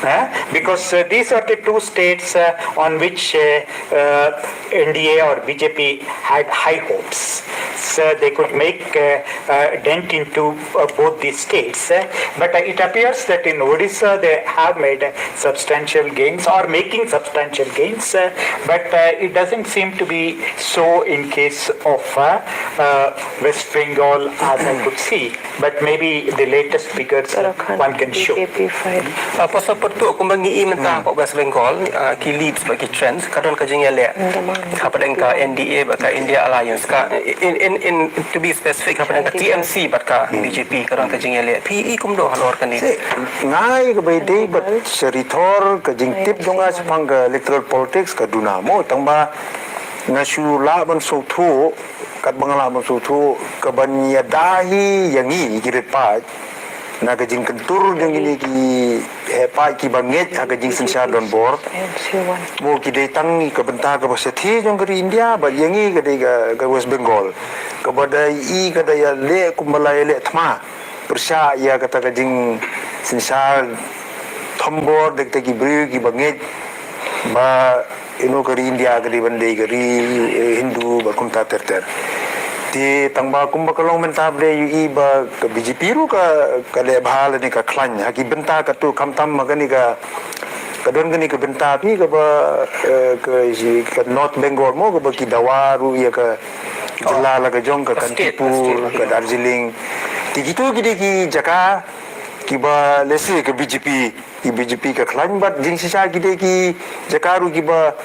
Uh, because uh, these are the two states uh, on which uh, uh, N D A or B J P had high hopes. So they could make uh, uh, dent into uh, both these states. Uh, but uh, it appears that in Odisha they have made uh, substantial gains or making substantial gains. Uh, but uh, it doesn't seem to be so in case of uh, uh, West Bengal as I could see. But maybe the latest figures one can show. Uh, Pastor, pyrtuh kumba ngi i mynta hapoh West Bengal, uh, ki leads bad ki trends, ka don ka jingïaleh hapdeng ka N D A bad ka India Alliance, ka in, in, in, to be specific, hapdeng ka T M C bad ka B J P, ka don ka jingïaleh. Phi i kumno halor kane? Nga i kaba ïadei bad sha ri thor, ka jingtip jong nga shaphang ka electoral politics ka duna mo, tangba nga shu lah ban sngewthuh, katba nga lah ban sngewthuh, kaban ïada hi ïa ngi ki rit paid na ka jingkyntur jong kine ki heh paid kiba ngeit ha ka jingsynshar donbor. Mo, ki dei tang ka bynta kaba shathie jong ka ri India, bad ïa ngi ka dei ka, ka West Bengal, kaba da i ka da ïaleh kumba la ïaleh thma pyrshah ïa kata ka jingsynshar thombor da kita ki briew kiba ngeit ba, you know, ka ri India ka dei ban dei ka ri eh, Hindu bad kumta ter ter. Te tangba kumba ka long mynta ba dei ïohi ba ka B J P ruh ka, ka leh bha lane ka khlaiñ ha ki bynta katto, khamtam ha kane ka, ka don kane ka bynta phi kaba eh, ka, ka North Bengal mo, kaba ki dawa ruh ïa ka jylla la ka jong, ka Kantipur, ka Darjeeling. Te kito ki dei ki jaka kiba lehse ka B J P, ki B J P ka khlaiñ, bad jingshisha ki dei ki jaka ruh kiba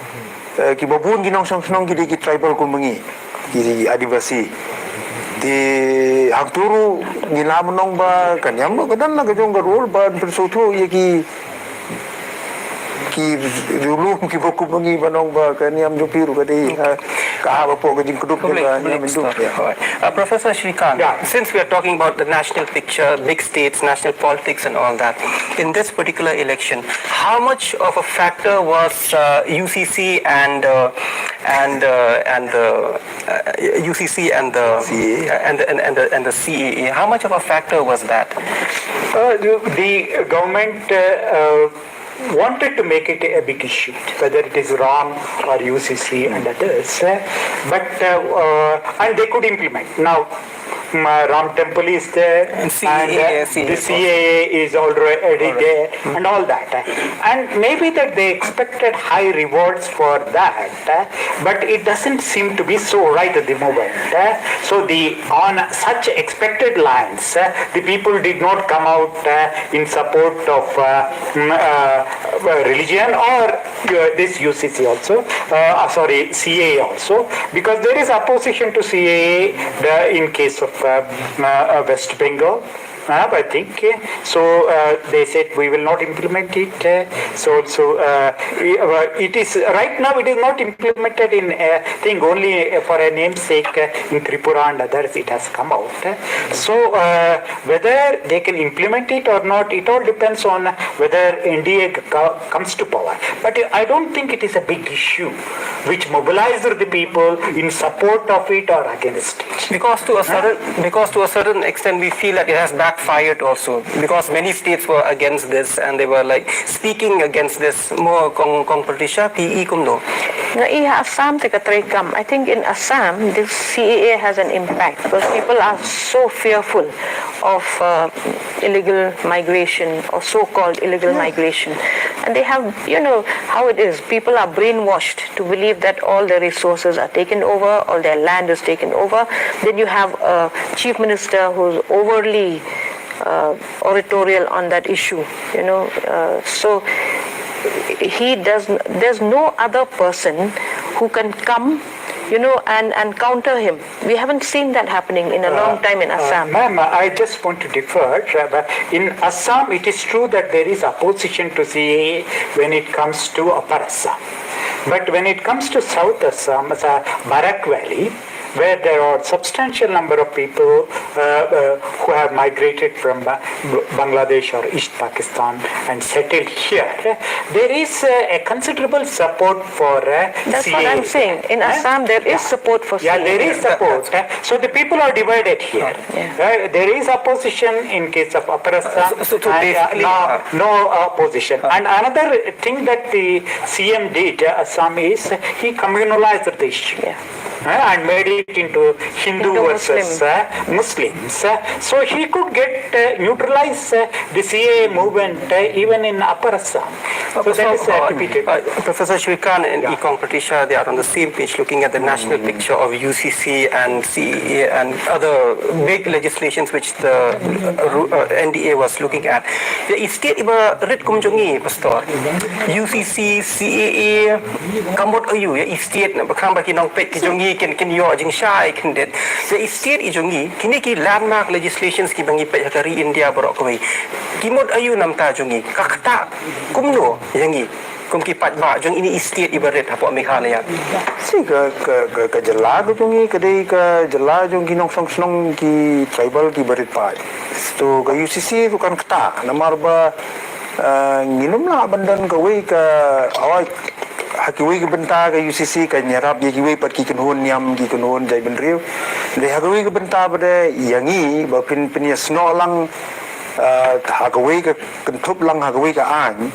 eh, kiba bun ki nongshong shnong ki dei ki tribal kumba ngi, ki Adivasi. Te hangto ruh ngi lah ban ong ba ka niam ruh ka don la ka jong ka role ban pynsngewthuh ïa ki, ki riewlum kiba kumba ngi ban ong ba ka niam jong phi ruh ka dei ha ka ba pok ka jingkudup. Alright. Uh, Professor Shrikant, yeah, since we are talking about the national picture, big states, national politics and all that, in this particular election, how much of a factor was uh, U C C and uh, and uh, and the uh, U C C and the C A A. Uh, and, the, and, and the and the C A A? How much of a factor was that? Uh, the, the government uh, uh, wanted to make it a big issue, whether it is Ram or U C C and others. Uh, but uh, uh, and they could implement. Now, um, uh, Ram Temple is there, and C A A, and uh, C A A the also. C A A is already there, and all that. And maybe that they expected high rewards for that, uh, but it doesn't seem to be so right at the moment. Uh, so the on such expected lines, uh, the people did not come out uh, in support of uh, mm, uh, religion or uh, this U C C also, uh, uh, sorry, C A A also, because there is opposition to C A A the, in case of uh, uh, West Bengal. Uh, I think uh, so. Uh, they said we will not implement it. Uh, so, so uh, i- uh, it is right now. It is not implemented in uh, thing only uh, for a namesake uh, in Tripura and others. It has come out. Uh, so uh, whether they can implement it or not, it all depends on whether N D A co- comes to power. But I don't think it is a big issue which mobilized the people in support of it or against it. Because to a certain, because to a certain extent, we feel that it has backfired also. Because many states were against this, and they were like speaking against this. Mo kong kong Patricia, P E kumno? Nga i ha Assam te ka trei kam. I think in Assam, this C A A has an impact because people are so fearful of uh, illegal migration or so-called illegal migration. And they have, you know, how it is. People are brainwashed to believe that all their resources are taken over, all their land is taken over. Then you have a chief minister who's overly uh, oratorial on that issue, you know. Uh, so he does. There's no other person who can come, you know, and and counter him. We haven't seen that happening in a long time in Assam. Ma'am, I just want to differ. Uh, in Assam, it is true that there is opposition to C A A when it comes to Upper Assam. But when it comes to South Assam, uh, Barak Valley, where there are substantial number of people uh, uh, who have migrated from Ba- Bangladesh or East Pakistan and settled here, there is uh, a considerable support for uh, That's C A A. What I'm saying. In Assam, there is support for yeah, C A A. There is support. Uh, so the people are divided here. Yeah. Uh, there is opposition in case of Upper Assam. So, so, so and, uh, basically, no, uh, no opposition. Uh, and another thing that the C M did, uh, Assam, is he communalized the issue. Yeah. Uh, and made it into Hindu Hindu versus Muslim. Uh, Muslims. Uh, so he could get uh, neutralize uh, the C A A movement uh, even in Upper Assam. So that is uh, uh, typical. Uh, Professor Shrikant and yeah. Ikong Patricia, they are on the same page looking at the national picture of U C C and C A A and other big legislations which the uh, ru- uh, N D A was looking at. Ya i state iba rit kum jong i, Pastor. U C C, C A A, ka mut aïu ya i state na ba kham ba ki nongpeit ki jong i kin kin ïoh jingshai khyndiat. Ya i state i jong i, kine ki landmark legislations ki ba ngi peit ha ka ri India baroh kawei. Ki mut aïu namar jong i, ka kata kumno ya ngi kum ki paidbah jong ine i state iba rit hapoh Meghalaya. Si ka ka ka, ka jylla ka jong i ka dei ka jylla jong ki nongshong shnong ki tribal kiba rit paid. To ka U C C ruh kan kata namar ba uh, ngin ym lah ban don kawei ka, oh, ha kiwei ki bynta ka U C C kan ïarap ïa kiwei pat ki kynhun niam ki kynhun jaitbynriew. Dei ha kawei ki bynta pat de ïa ngi ba phin phin ïasnoh lang uh, ha kawei ka kynthup lang ha kawei ka aiñ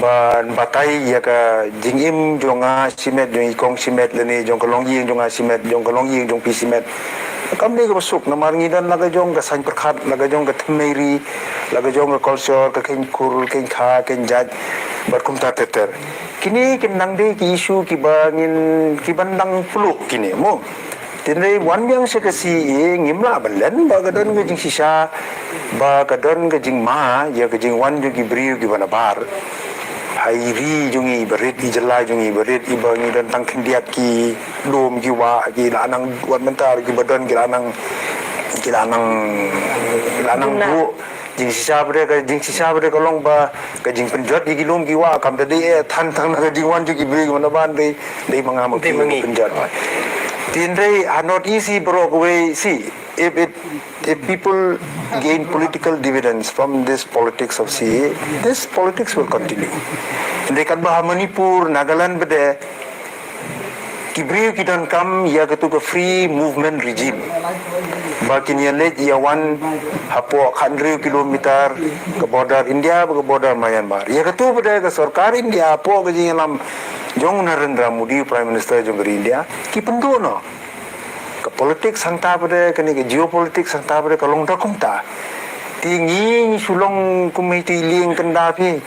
ban batai ïa ka jingim jong nga shimet, jong i kong shimet, lane jong ka longïing jong nga shimet, jong ka longïing jong phi shimet. Kam dei kaba suk namar ngi don la ka jong ka saiñ pyrkhat, la ka jong ka thymnei ri, la ka jong ka culture, ka khein kur, khein kha, khein jait bad kumta ter ter. Kine kin nang dei ki issue kiba ngin kiban dang pynlong kine mo. Tynrai wan biang sha ka C A A ngim lah ban len ba ka don ka jingshisha, ba ka don ka jingma ïa ka jingwan jong ki briew kiba nabar ha i ri jong i ba rit, i jylla jong i ba rit, iba ngi don tang khyndiat ki lum ki wah, ki la nang wat mynta kiba don ki la nang ki la nang ki la nang buh Jingshisha pat de ka, jingshisha pat de ka long ba ka jingpynjot ïa ki lum ki wah kam da dei eh than tang na ka jingwan jong ki briew ki mano ban dei, dei ma nga ma phi pynjot. Tynrai ha North East hi baroh kawei, see, if it, if people gain political dividends from this politics of C A A, this politics will continue. Hynrei katba ha Manipur, Nagaland pat de, ki briew ki donkam ïa katu ka free movement regime, ba kin ïaleit ïawan hapoh khathynriew kilometer ka border India bad ka border Myanmar. Ïa katu pat de ka sorkar India hapoh ka jingïalam jong Narendra Modi, Prime Minister jong ka ri India, ki pynduh noh. Ka politics hangta pat de, kane ka geopolitics hangta pat de ka long da kumta. Te ngi, ngi shu long kum hei te lieng kynda phi.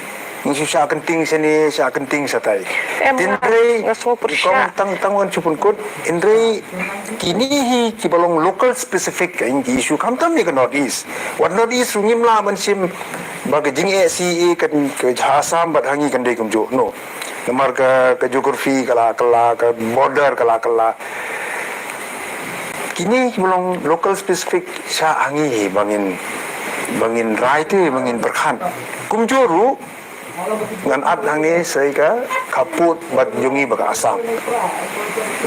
Ngi shu shah kynting shane, shah kynting shatai. Em, nga, tynrai nga sngewpyrshah. Kong tang, tang wan shu pynkut. Hynrei kine hi kiba long local specific ka issue, khamtam ïa ka North East. Wat North East ruh ngim lah ban shim ba ka jingeh C A A ka, ka ha Assam bad ha ngi kan dei kumjuh. No. Namar ka, ka geography ka la kylla, ka border ka la kylla. Kine kiba long local specific, shah ha ngi hi ba ngin, ba ngin rai te, ba ngin pyrkhat. Kumjuh ruh ngan ap hangne sa ïa ka khappud bad jong ngi bad ka Assam.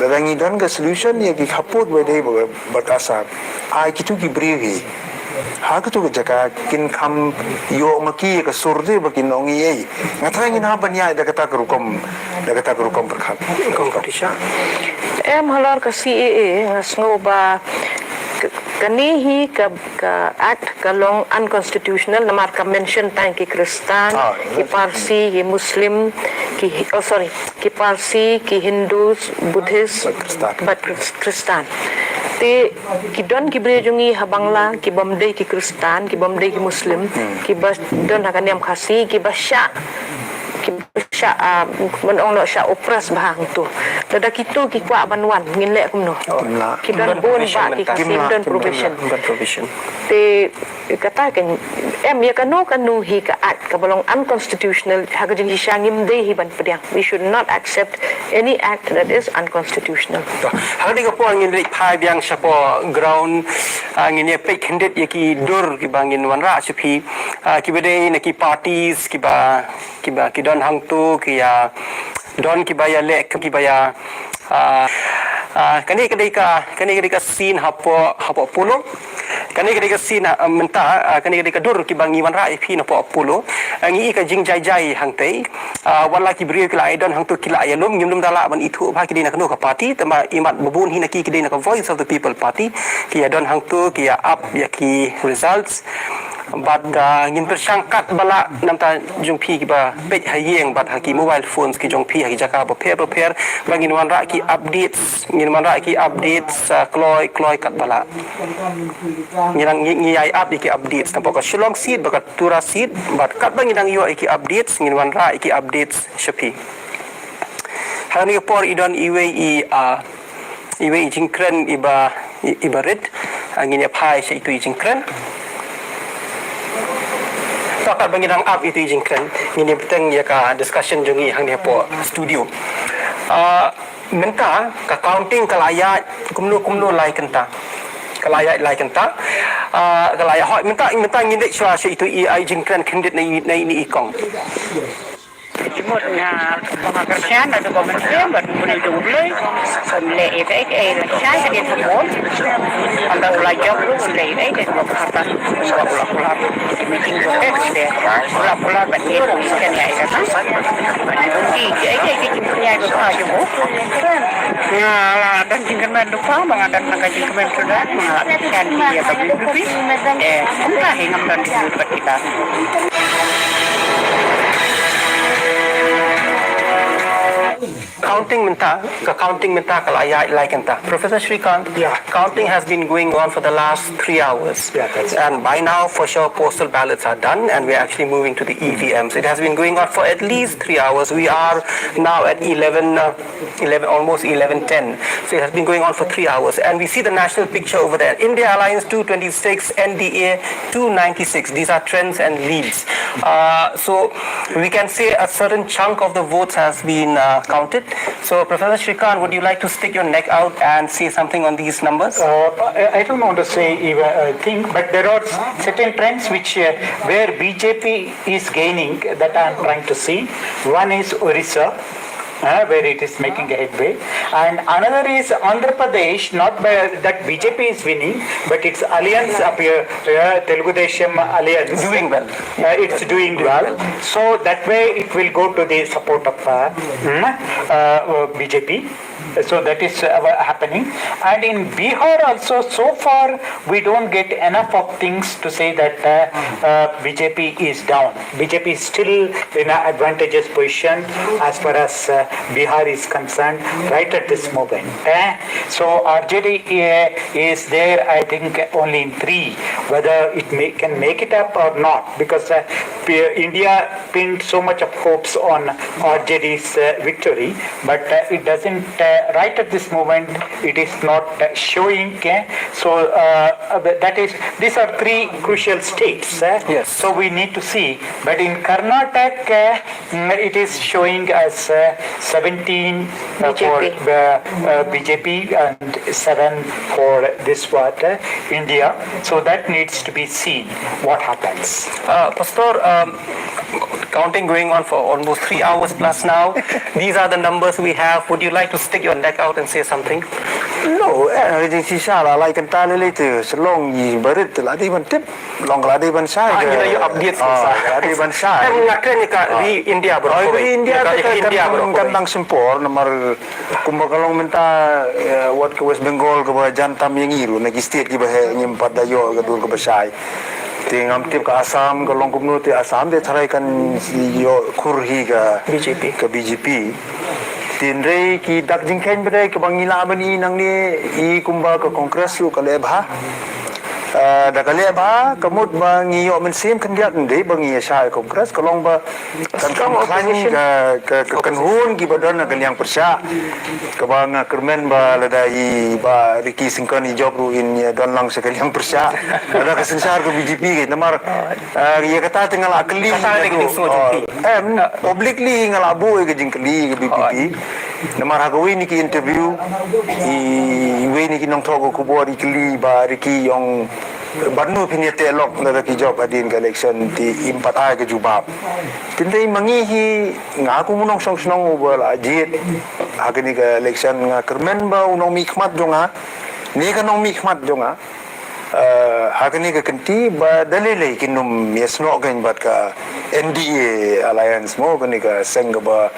Lada ngi don ka solution ïa ki khappud ba dei bad, bad ka Assam, ai kitu ki briew hi ha katu ka jaka kin kham ïoh ma ki ïa ka sur te ba kin ong ei ei. Nga tharai ngin hap ban ïaid da kata ka rukom, da kata ka rukom pyrkhat. Em, halor ka C A A nga sngew ba k-, kane hi ka, ka act ka long unconstitutional namar ka mention tang ki Khristan, ki Parsi, ki Muslim, ki Hi-, oh sorry, ki Parsi, ki Hindus, Buddhist, bad Khristan. Te ki don ki briew jong ngi ha Bangla, ki bym dei ki Khristan, ki bym dei ki Muslim, kiba don ha ka niam Khasi, kiba shah, kiba shah, ah, ban ong noh shah oppress bha hangtu. Lada kitu ki kwah ban wan, ngin leh kumno? Ki don bun ba ki Khasi, don probation. Te kata kan, em, ïa kano kano hi ka act kaba long unconstitutional, ha ka jingshisha ngim dei hi ban pdiang. We should not accept any act that is unconstitutional. To, ha kane ka por ngin leit phai biang shapoh ground, ah, ngin ïa peit khyndiat ïa ki dur kiba ngin wanrah sha phi, ah, kiba dei na ki parties kiba, kiba ki don hangtu, ki ïa don kiba ïa leh, kiba ïa, ah, ah, kane ka dei ka, kane ka dei ka scene hapoh, hapoh Polo. Kane ka dei ka scene, ah, mynta, ah, kane ka dei ka dur kiba ngi wanrah ïa phi napoh Polo. Ah, ngi i ka jingjai jai hangtei. Ah, wat la ki briew ki la ïa don hangtu ki la ïa lum, ngim lum da lah ban ithuh ba ki dei na kano ka party, tangba imat ba bun hi na ki ki dei na ka Voice of the People Party. Ki ïa don hangtu ki ïa ap ïa ki results. Bad, ah, ngin pyrshang katba lah namar jong phi kiba peit ha ïing bad ha ki mobile phones ki jong phi ha ki jaka bapher bapher ba ngin wanrah ki updates, ngin wanrah ki updates, ah, kloi kloi katba lah. Ngi dang ngi, ngi ïa ap ïa ki updates napoh ka Shillong seat bad ka Tura seat, bad katba ngi dang ïoh ïa ki updates ngin wanrah ïa ki updates sha phi. Ha kane ka por i don iwei i, ah, iwei i jingkren iba, i, iba rit, ah, ngin ïa phai sha itu i jingkren. To katba ngi dang ap itu i jingkren, ngin ïa bteng ïa ka discussion jong ngi hangne hapoh studio. Ah, mynta ka counting ka la ïaid kumno kumno lai kynta. Ka la ïaid lai kynta. Ah, ka la ïaid hoi mynta, mynta ngin leit shuwa sha itu i, i jingkren khyndiat na i, na ine i kong. Jingmut nga, nga kyrshan na ka mynsiem bad u Blei jong U Blei. Ym leh ei ei ei la shai ka dien ka bor. Ynda u la jop ruh ym leh ei ei ei ka bor kata. Ynda u la kular meeting ko te te u la kular bad ngi ruh ngi kynjai kata. Bad ngi ruh ngi ei ei ei jingkynjai ko ka jong u. Nga la don jingkyrmen lypa ba nga don tang ka jingkyrmen suda nga la kyrshan ïa ka B B P. Eh, kumta hi ngam don jingkyrmen bad kita. Counting mynta, ka counting mynta ka la ïaid lai kynta. Professor Srikanth, yeah, counting has been going on for the last three hours. Yeah, that's right. And by now, for sure, postal ballots are done, and we're actually moving to the E V Ms. It has been going on for at least three hours. We are now at eleven, uh, eleven, almost eleven ten. So it has been going on for three hours. And we see the national picture over there. India Alliance two twenty-six, N D A two ninety-six. These are trends and leads. Uh, so we can say a certain chunk of the votes has been, uh, counted. So, Professor Shrikant, would you like to stick your neck out and say something on these numbers? Uh, I, I don't want to say even a thing, but there are certain trends which uh, where B J P is gaining that I am trying to see. One is Orissa, uh, where it is making a headway, and another is Andhra Pradesh. Not by, that B J P is winning, but its alliance appear, uh, Telugu Desam alliance, doing well. Uh, it's doing well. So that way it will go to the support of uh, mm, uh, uh, B J P. So that is uh, happening. And in Bihar also, so far we don't get enough of things to say that uh, uh, B J P is down. B J P is still in an advantageous position as far as uh, Bihar is concerned right at this moment. Eh? So R J D uh, is there, I think, only in three. Whether it may, can make it up or not, because uh, P- India pinned so much of hopes on R J D's uh, victory, but uh, it doesn't, uh, right at this moment, it is not uh, showing. Uh, so uh, uh, that is, these are three crucial states. Uh, Yes. So we need to see. But in Karnataka, uh, mm, it is showing as uh, seventeen uh, for B J P. Uh, uh, B J P and seven for this what uh, India. So that needs to be seen what happens. Uh, Pastor, um, counting going on for almost three hours plus now. These are the numbers we have. Would you like to stick your neck out and say something? No, eh, jing shisha la lai kynta lili te, shlong i barit la dei ban tip, long la dei ban shai. Ah, you know, you update Ah, la dei ban shai. Em nga kren ka ri India bro. Oh, ri India Ka te ri India kan bro. Kan nang sempor namar kumba ka long mynta, eh, wat ka West Bengal kaba jan tam ïa ngi ruh na ki state kiba heh ngim pat da ïoh ka dur kaba shai. Te ngam tip ka Assam ka long kumno, te Assam te tharai kan ïoh khur hi ka B J P. Ka B J P. Tynrai ki dak jingkheiñ ba dei kaba ngi lah ban i nangne, i kumba ka Congress ruh ka leh bha. Ah, da ka leh bha ka mut ba ngi ïoh mynsiem khyndiat, ymdei ba ngi ïa shah ïa Congress, ka long ba kan khlaiñ ka ka ka kynhun kiba don na ka liang pyrshah. Kaba nga kyrmen ba lada i Bah Ricky Syngkon i jop ruh in ïa don lang sha ka liang pyrshah. Lada ka synshar ka B J P ka namar, ah, ïa kata te nga la kylli. Kata te ka jingsngew jong phi. Em, publicly nga la buh ïa ka jingkylli ka B J P. Namar ha kawei na ki interview, i, iwei na ki nongthoh ka khubor i kylli Bah Ricky, ong, bad no phin ïa teh lok lada ki jop hadien ka election, te im pat ai ka jubab. Tynrai ma ngi hi, nga kum u nongshong shnong uba la jied ha kane ka election, nga kyrmen ba u nongmihkhmat jong nga, ne ka nongmihkhmat jong nga, eh, ha kane ka kynti ba da lei lei kin ym ïasnoh kein bad ka N D A alliance mo, kane ka seng kaba,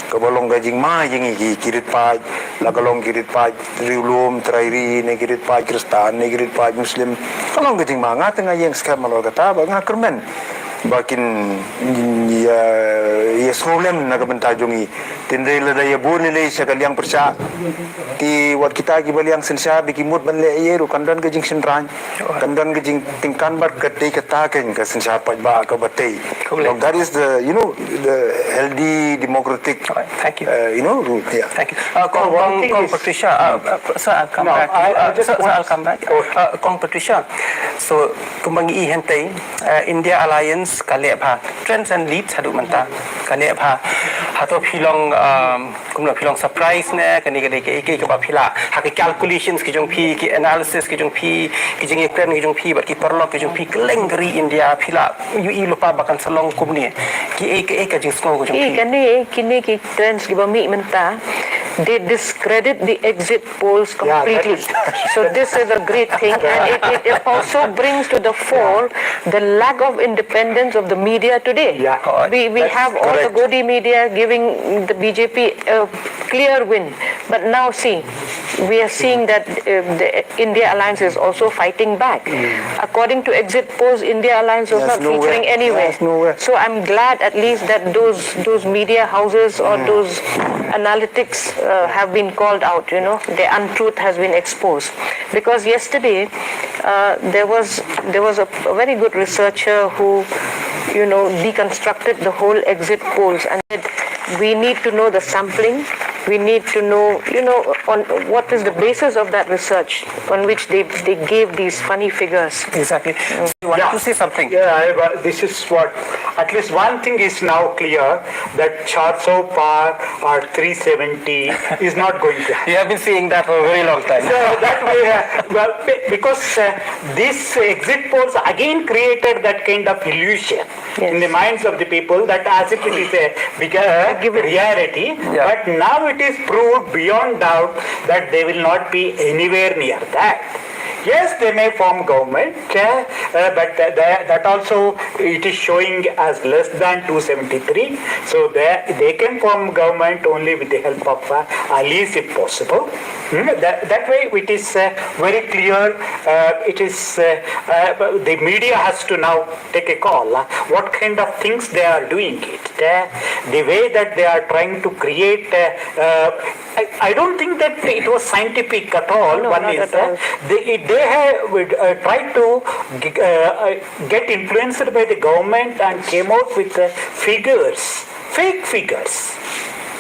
kaba long ka jingma ïa ngi ki, ki rit paid, la ka long ki rit paid riewlum trai ri, ne ki rit paid Khristan, ne ki rit paid Muslim. Ka long ka jingma, nga te nga ïeng skhem halor kata, ba nga kyrmen ba kin ïa, ïasngewlem na ka bynta jong ngi. Tynrai lada ïa bun lei lei sha ka liang pyrshah, te wat kita kiba liang synshar da ki mut ban leh ei ruh, kan don ka jingshynrang, kan don ka jingtyngkan bad ka tei kata kein ka synshar paidbah kaba tei. That is the, you know, the healthy democratic, All right, thank you. Uh, you know, route. Yeah. Thank you. Uh, Kong, No, one Kong, thing Kong is- Patricia, uh, uh, sir, I'll come No, back to I- you. I Uh, just sir, sir, want- I'll come back. Okay. Uh, Kong Patricia, so kumba ngi i hynrei, uh, India Alliance ka leh bha, trends and leads haduh mynta ka leh bha. Hato phi long, um, kumno, phi long surprise ne, kane ka dei kaei kaei kaba phi lah, ha ki calculations ki jong phi, ki analysis ki jong phi, ki jingïakren ki jong phi bad ki paralok ki jong phi, kylleng ka ri India phi lah ïohi lypa ba kan sa long kumne? Kiei kiei ka jingsngew ka jong Ki phi? Kane, kine ki trends kiba mih mynta, they discredit the exit polls Yeah, that completely. is- So this is a great thing, and it, it, it also brings to the fore the lack of independence of the media today. Yeah. We, we That's have all the correct. Godi media giving the B J P a clear win, but now see, we are seeing that uh, the India Alliance is also fighting back. According to exit polls, India Alliance was Yes, not nowhere. featuring anywhere. Yes, nowhere. So I'm glad at least that those those media houses or those analytics uh, have been called out. You know, the untruth has been exposed. Because yesterday uh, there was there was a, a very good researcher who, you know, deconstructed the whole exit polls and said we need to know the sampling. We need to know, you know, on what is the basis of that research on which they, they gave these funny figures. Exactly. You want Yeah. to say something? Yeah, I, uh, this is what At least one thing is now clear, that four so far or three seventy is not going to happen. You have been saying that for a very long time. So that way, uh, well, be- because uh, these exit polls again created that kind of illusion in the Yes. minds of the people, that as if it is a bigger Given. reality, Yeah. but now it is proved beyond doubt that they will not be anywhere near that. Yes, they may form government, uh, uh, but th- th- that also it is showing as less than two seventy-three. So they, they can form government only with the help of uh, allies if possible. Hmm, That, that way it is uh, very clear. Uh, it is uh, uh, the media has to now take a call. Uh, what kind of things they are doing it? Uh, the way that they are trying to create. Uh, uh, I, I don't think that it was scientific at all. No, One not is at uh, all. they, they have uh, tried to g- uh, uh, get influenced by the government and came out with uh, figures, fake figures,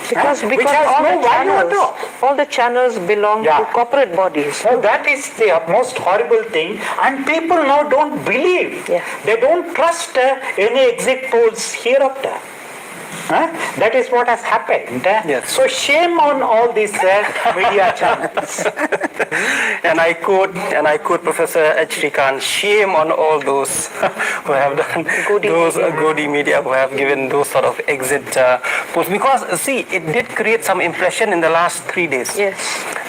Because, uh, which because has all, no the value at channels, all. All the channels belong Yeah. to corporate bodies. Now that is the most horrible thing, and people now don't believe. Yeah. They don't trust uh, any exit polls hereafter. Huh? That is what has happened. Uh, Yes. So shame on all these uh, media channels. And I quote, and I quote Professor H. Srikanth, "Shame on all those who have done Godi those uh, media. Godi media who have given those sort of exit uh, polls." Because uh, see, it did create some impression in the last three days. Yes.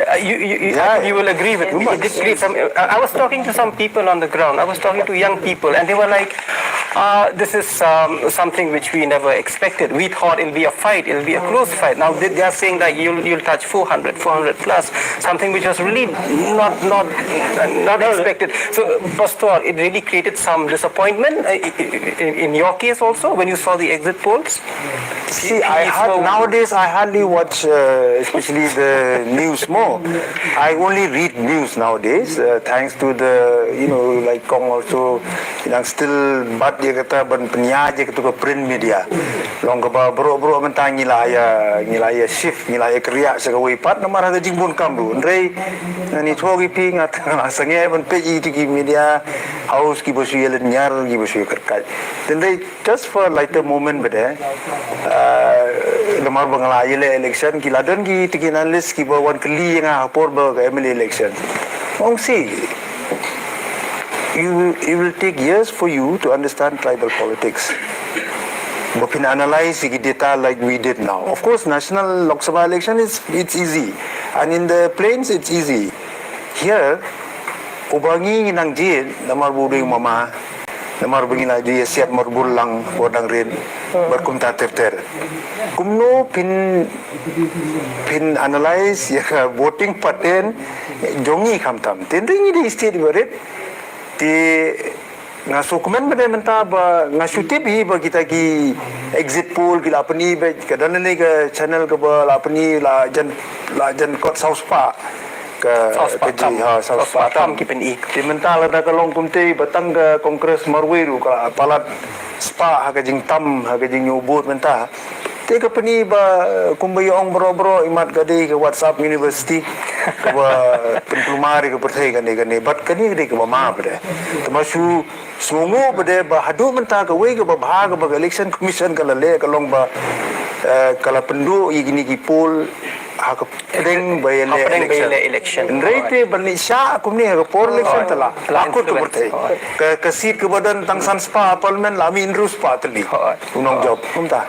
Uh, you, you, you, Yeah. you will agree with me. It did create some. Uh, I was talking to some people on the ground. I was talking to young people, and they were like, uh, "This is um, something which we never expected. We thought it'll be a fight. It'll be a close fight. Now they they are saying that you'll you'll touch four hundred, four hundred plus, something which was really not not uh, not expected." So, Pastor, it really created some disappointment uh, in, in your case also when you saw the exit polls. See, I hard, nowadays I hardly watch, uh, especially the news more. I only read news nowadays, uh, thanks to the, you know, like Kong also, you know, still bat dia kata ban pynïaid dia kata ka print media. Long kaba bro bro mynta ngi la ïa, ngi la ïa shift, ngi la ïa kyrïah sha kawei pat namar ha ka jingbun kam ruh. Hynrei ngan ïathuh ïa phi, nga tang la sangeh ban peit ïa ki media house kiba shu ïa lynñiar, kiba shu ïa kyrkhat. Hynrei just for a lighter moment bad eh, uh, namar ba nga la ïaleh election, ki la don ki, ki analyst kiba wan kylli ïa nga ha por ba ka M L A election. Ong si, you, it will take years for you to understand tribal politics. Ba phin analyze ïa ki data like we did now. Of course, national Lok Sabha election is, it's easy, and in the plains it's easy. Here, uba ngi ngi nang jied namar ba u dei u mama, namar ba ngi la ju ïasiat marbul lang bad dang rit bad kumta ter ter. Kumno phin, phin analyze ïa ka voting pattern jong ngi khamtam? Te hynrei ngi dei state ba rit. Te nga sngewkmen ba dei mynta ba nga shu tip hi ba kita ki exit poll ki la pyni, ba ka don lane ka channel kaba la pyni, la jan, la jan kot saw spah ka, Saw spah ka ji, tam. Ha, saw Saw spah spah tam tam. ki pyni. Te mynta lada ka long kumte ba tang ka Congress marwei ruh ka la palat spah ha ka jingtam, ha ka jingñiewbud mynta. Te ka pyni ba kumba ïa ong bro bro, imat ka dei ka WhatsApp University kaba pynkulmar ïa ka pyrthei kane kane. Bad kane ka dei kaba ma bad eh. Te ma shu sngewnguh bad eh ba haduh mynta kawei kaba bha kaba ka Election Commission ka la leh ka long ba, eh, ka la pynduh ïa kine ki poll ha ka pdeng ba ïaleh Ha pdeng ba election. ïaleh election. Hynrei te ban leh shah kumne ha ka por election te la, La la kut ka influence. pyrthei. Ka, ka seat kaba don tang san spah ha parliament la mih hynriew spah tylli. Hooid. U nongjop kumta.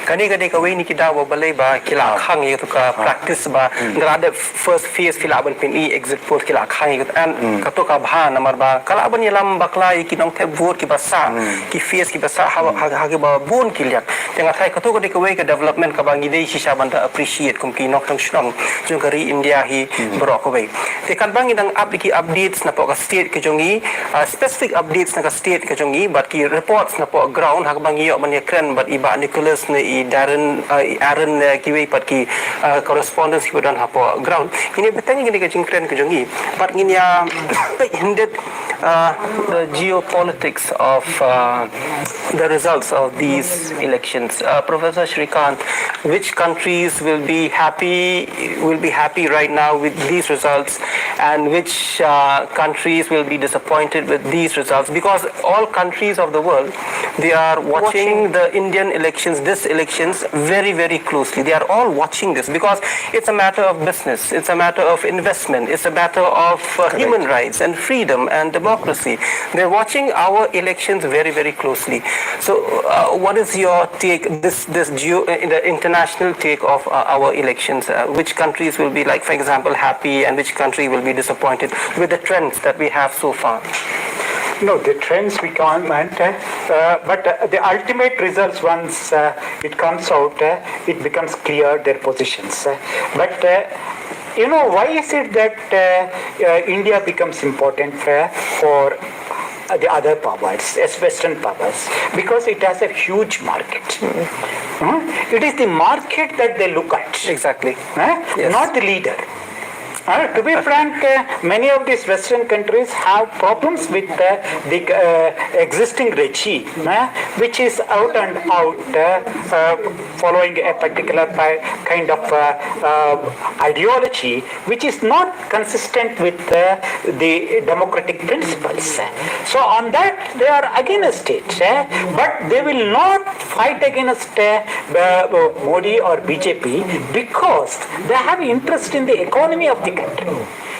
Kane ka dei kawei na ki daw ba balei ba ki la khang ïa ka practice ba, nga la dep first phase phi lah ban pyni exit poll, ki la khang ïa ka, and kato ka bha namar ba ka lah ban ïalam bakla ïa ki nongthep vote kiba sah, ki phase kiba sah ha, ha, ha kiba bun ki liang. Te nga tharai kato ka dei kawei ka development kaba ngi dei shisha ban da appreciate kum ki nongshong shnong jong ka ri India hi baroh kawei. Te katba ngi dang ap ïa ki updates napoh ka state ka jong ngi, ah, specific updates na ka state ka jong ngi, bad ki reports napoh ground, ha kaba ngi ïoh ban ïakren bad i Bah Nicholas ne i Darren, ah, i Aaron ne kiwei pat ki, ah, correspondents kiba don hapoh ground. Ngin ïa bteng ïa kane ka jingkren ka jong ngi. Bad ngin ïa peit hynrei, uh, the geopolitics of, uh, the results of these elections. Uh, Professor Srikanth, which countries will be happy, will be happy right now with these results, and which uh, countries will be disappointed with these results, because all countries of the world, they are watching, watching the Indian elections, this elections, very, very closely. They are all watching this because it's a matter of business, it's a matter of investment, it's a matter of uh, human rights and freedom and democracy. They're watching our elections very, very closely. So, uh, what is your take, this, this geo, uh, the international take of uh, our elections? Uh, which countries will be, like, for example, happy, and which country will be disappointed with the trends that we have so far? No, the trends we can't, uh, uh, but uh, the ultimate results, once uh, it comes out, uh, it becomes clear their positions. Uh, but uh, you know, why is it that uh, uh, India becomes important uh, for uh, the other powers, as Western powers? Because it has a huge market. Hmm? It is the market that they look at, Exactly. uh, Yes. not the leader. Uh, to be frank, uh, many of these Western countries have problems with uh, the uh, existing regime, uh, which is out and out, uh, uh, following a particular pi- kind of uh, uh, ideology which is not consistent with uh, the democratic principles. So, on that, they are against it, uh, but they will not fight against uh, uh, Modi or B J P because they have interest in the economy of the country.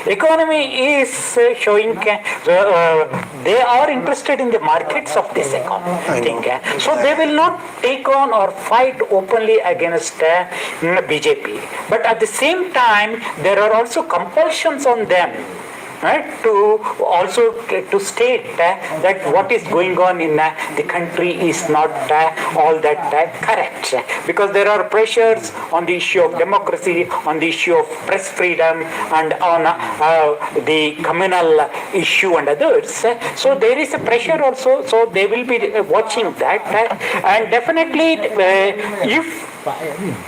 Economy is uh, showing uh, uh, they are interested in the markets of this economy. I think, uh, so they will not take on or fight openly against uh, B J P. But at the same time, there are also compulsions on them, right, to also to state uh, that what is going on in uh, the country is not uh, all that uh, correct, because there are pressures on the issue of democracy, on the issue of press freedom, and on uh, the communal issue and others. So there is a pressure also. So they will be uh, watching that, uh, and definitely, uh, if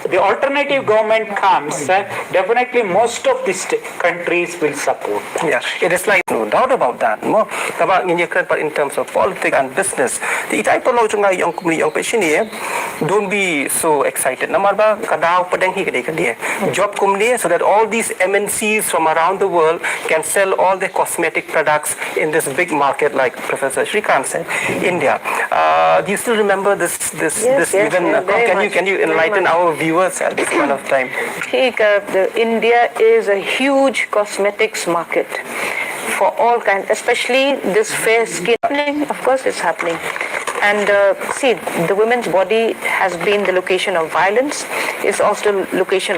the alternative government comes, uh, definitely most of these countries will support. Yeah, it is like no doubt about that. Mo, kaba ngin ïakren pat in terms of politics and business. Te itai pa long jong nga ïong kumne ïong peit shane, don't be so excited. Namar ba ka daw pdeng hi ka dei ka dei. Jop kumne so that all these M N Cs from around the world can sell all their cosmetic products in this big market, like Professor Srikanth said, India. Uh, do you still remember this? This, Yes, this yes, even yeah, uh, very can you much, can you very enlighten much. Our viewers at this point of time? See, uh, the India is a huge cosmetics market for all kinds, especially this fair skin. Happening, of course, it's happening. And uh, see, the women's body has been the location of violence. It's also location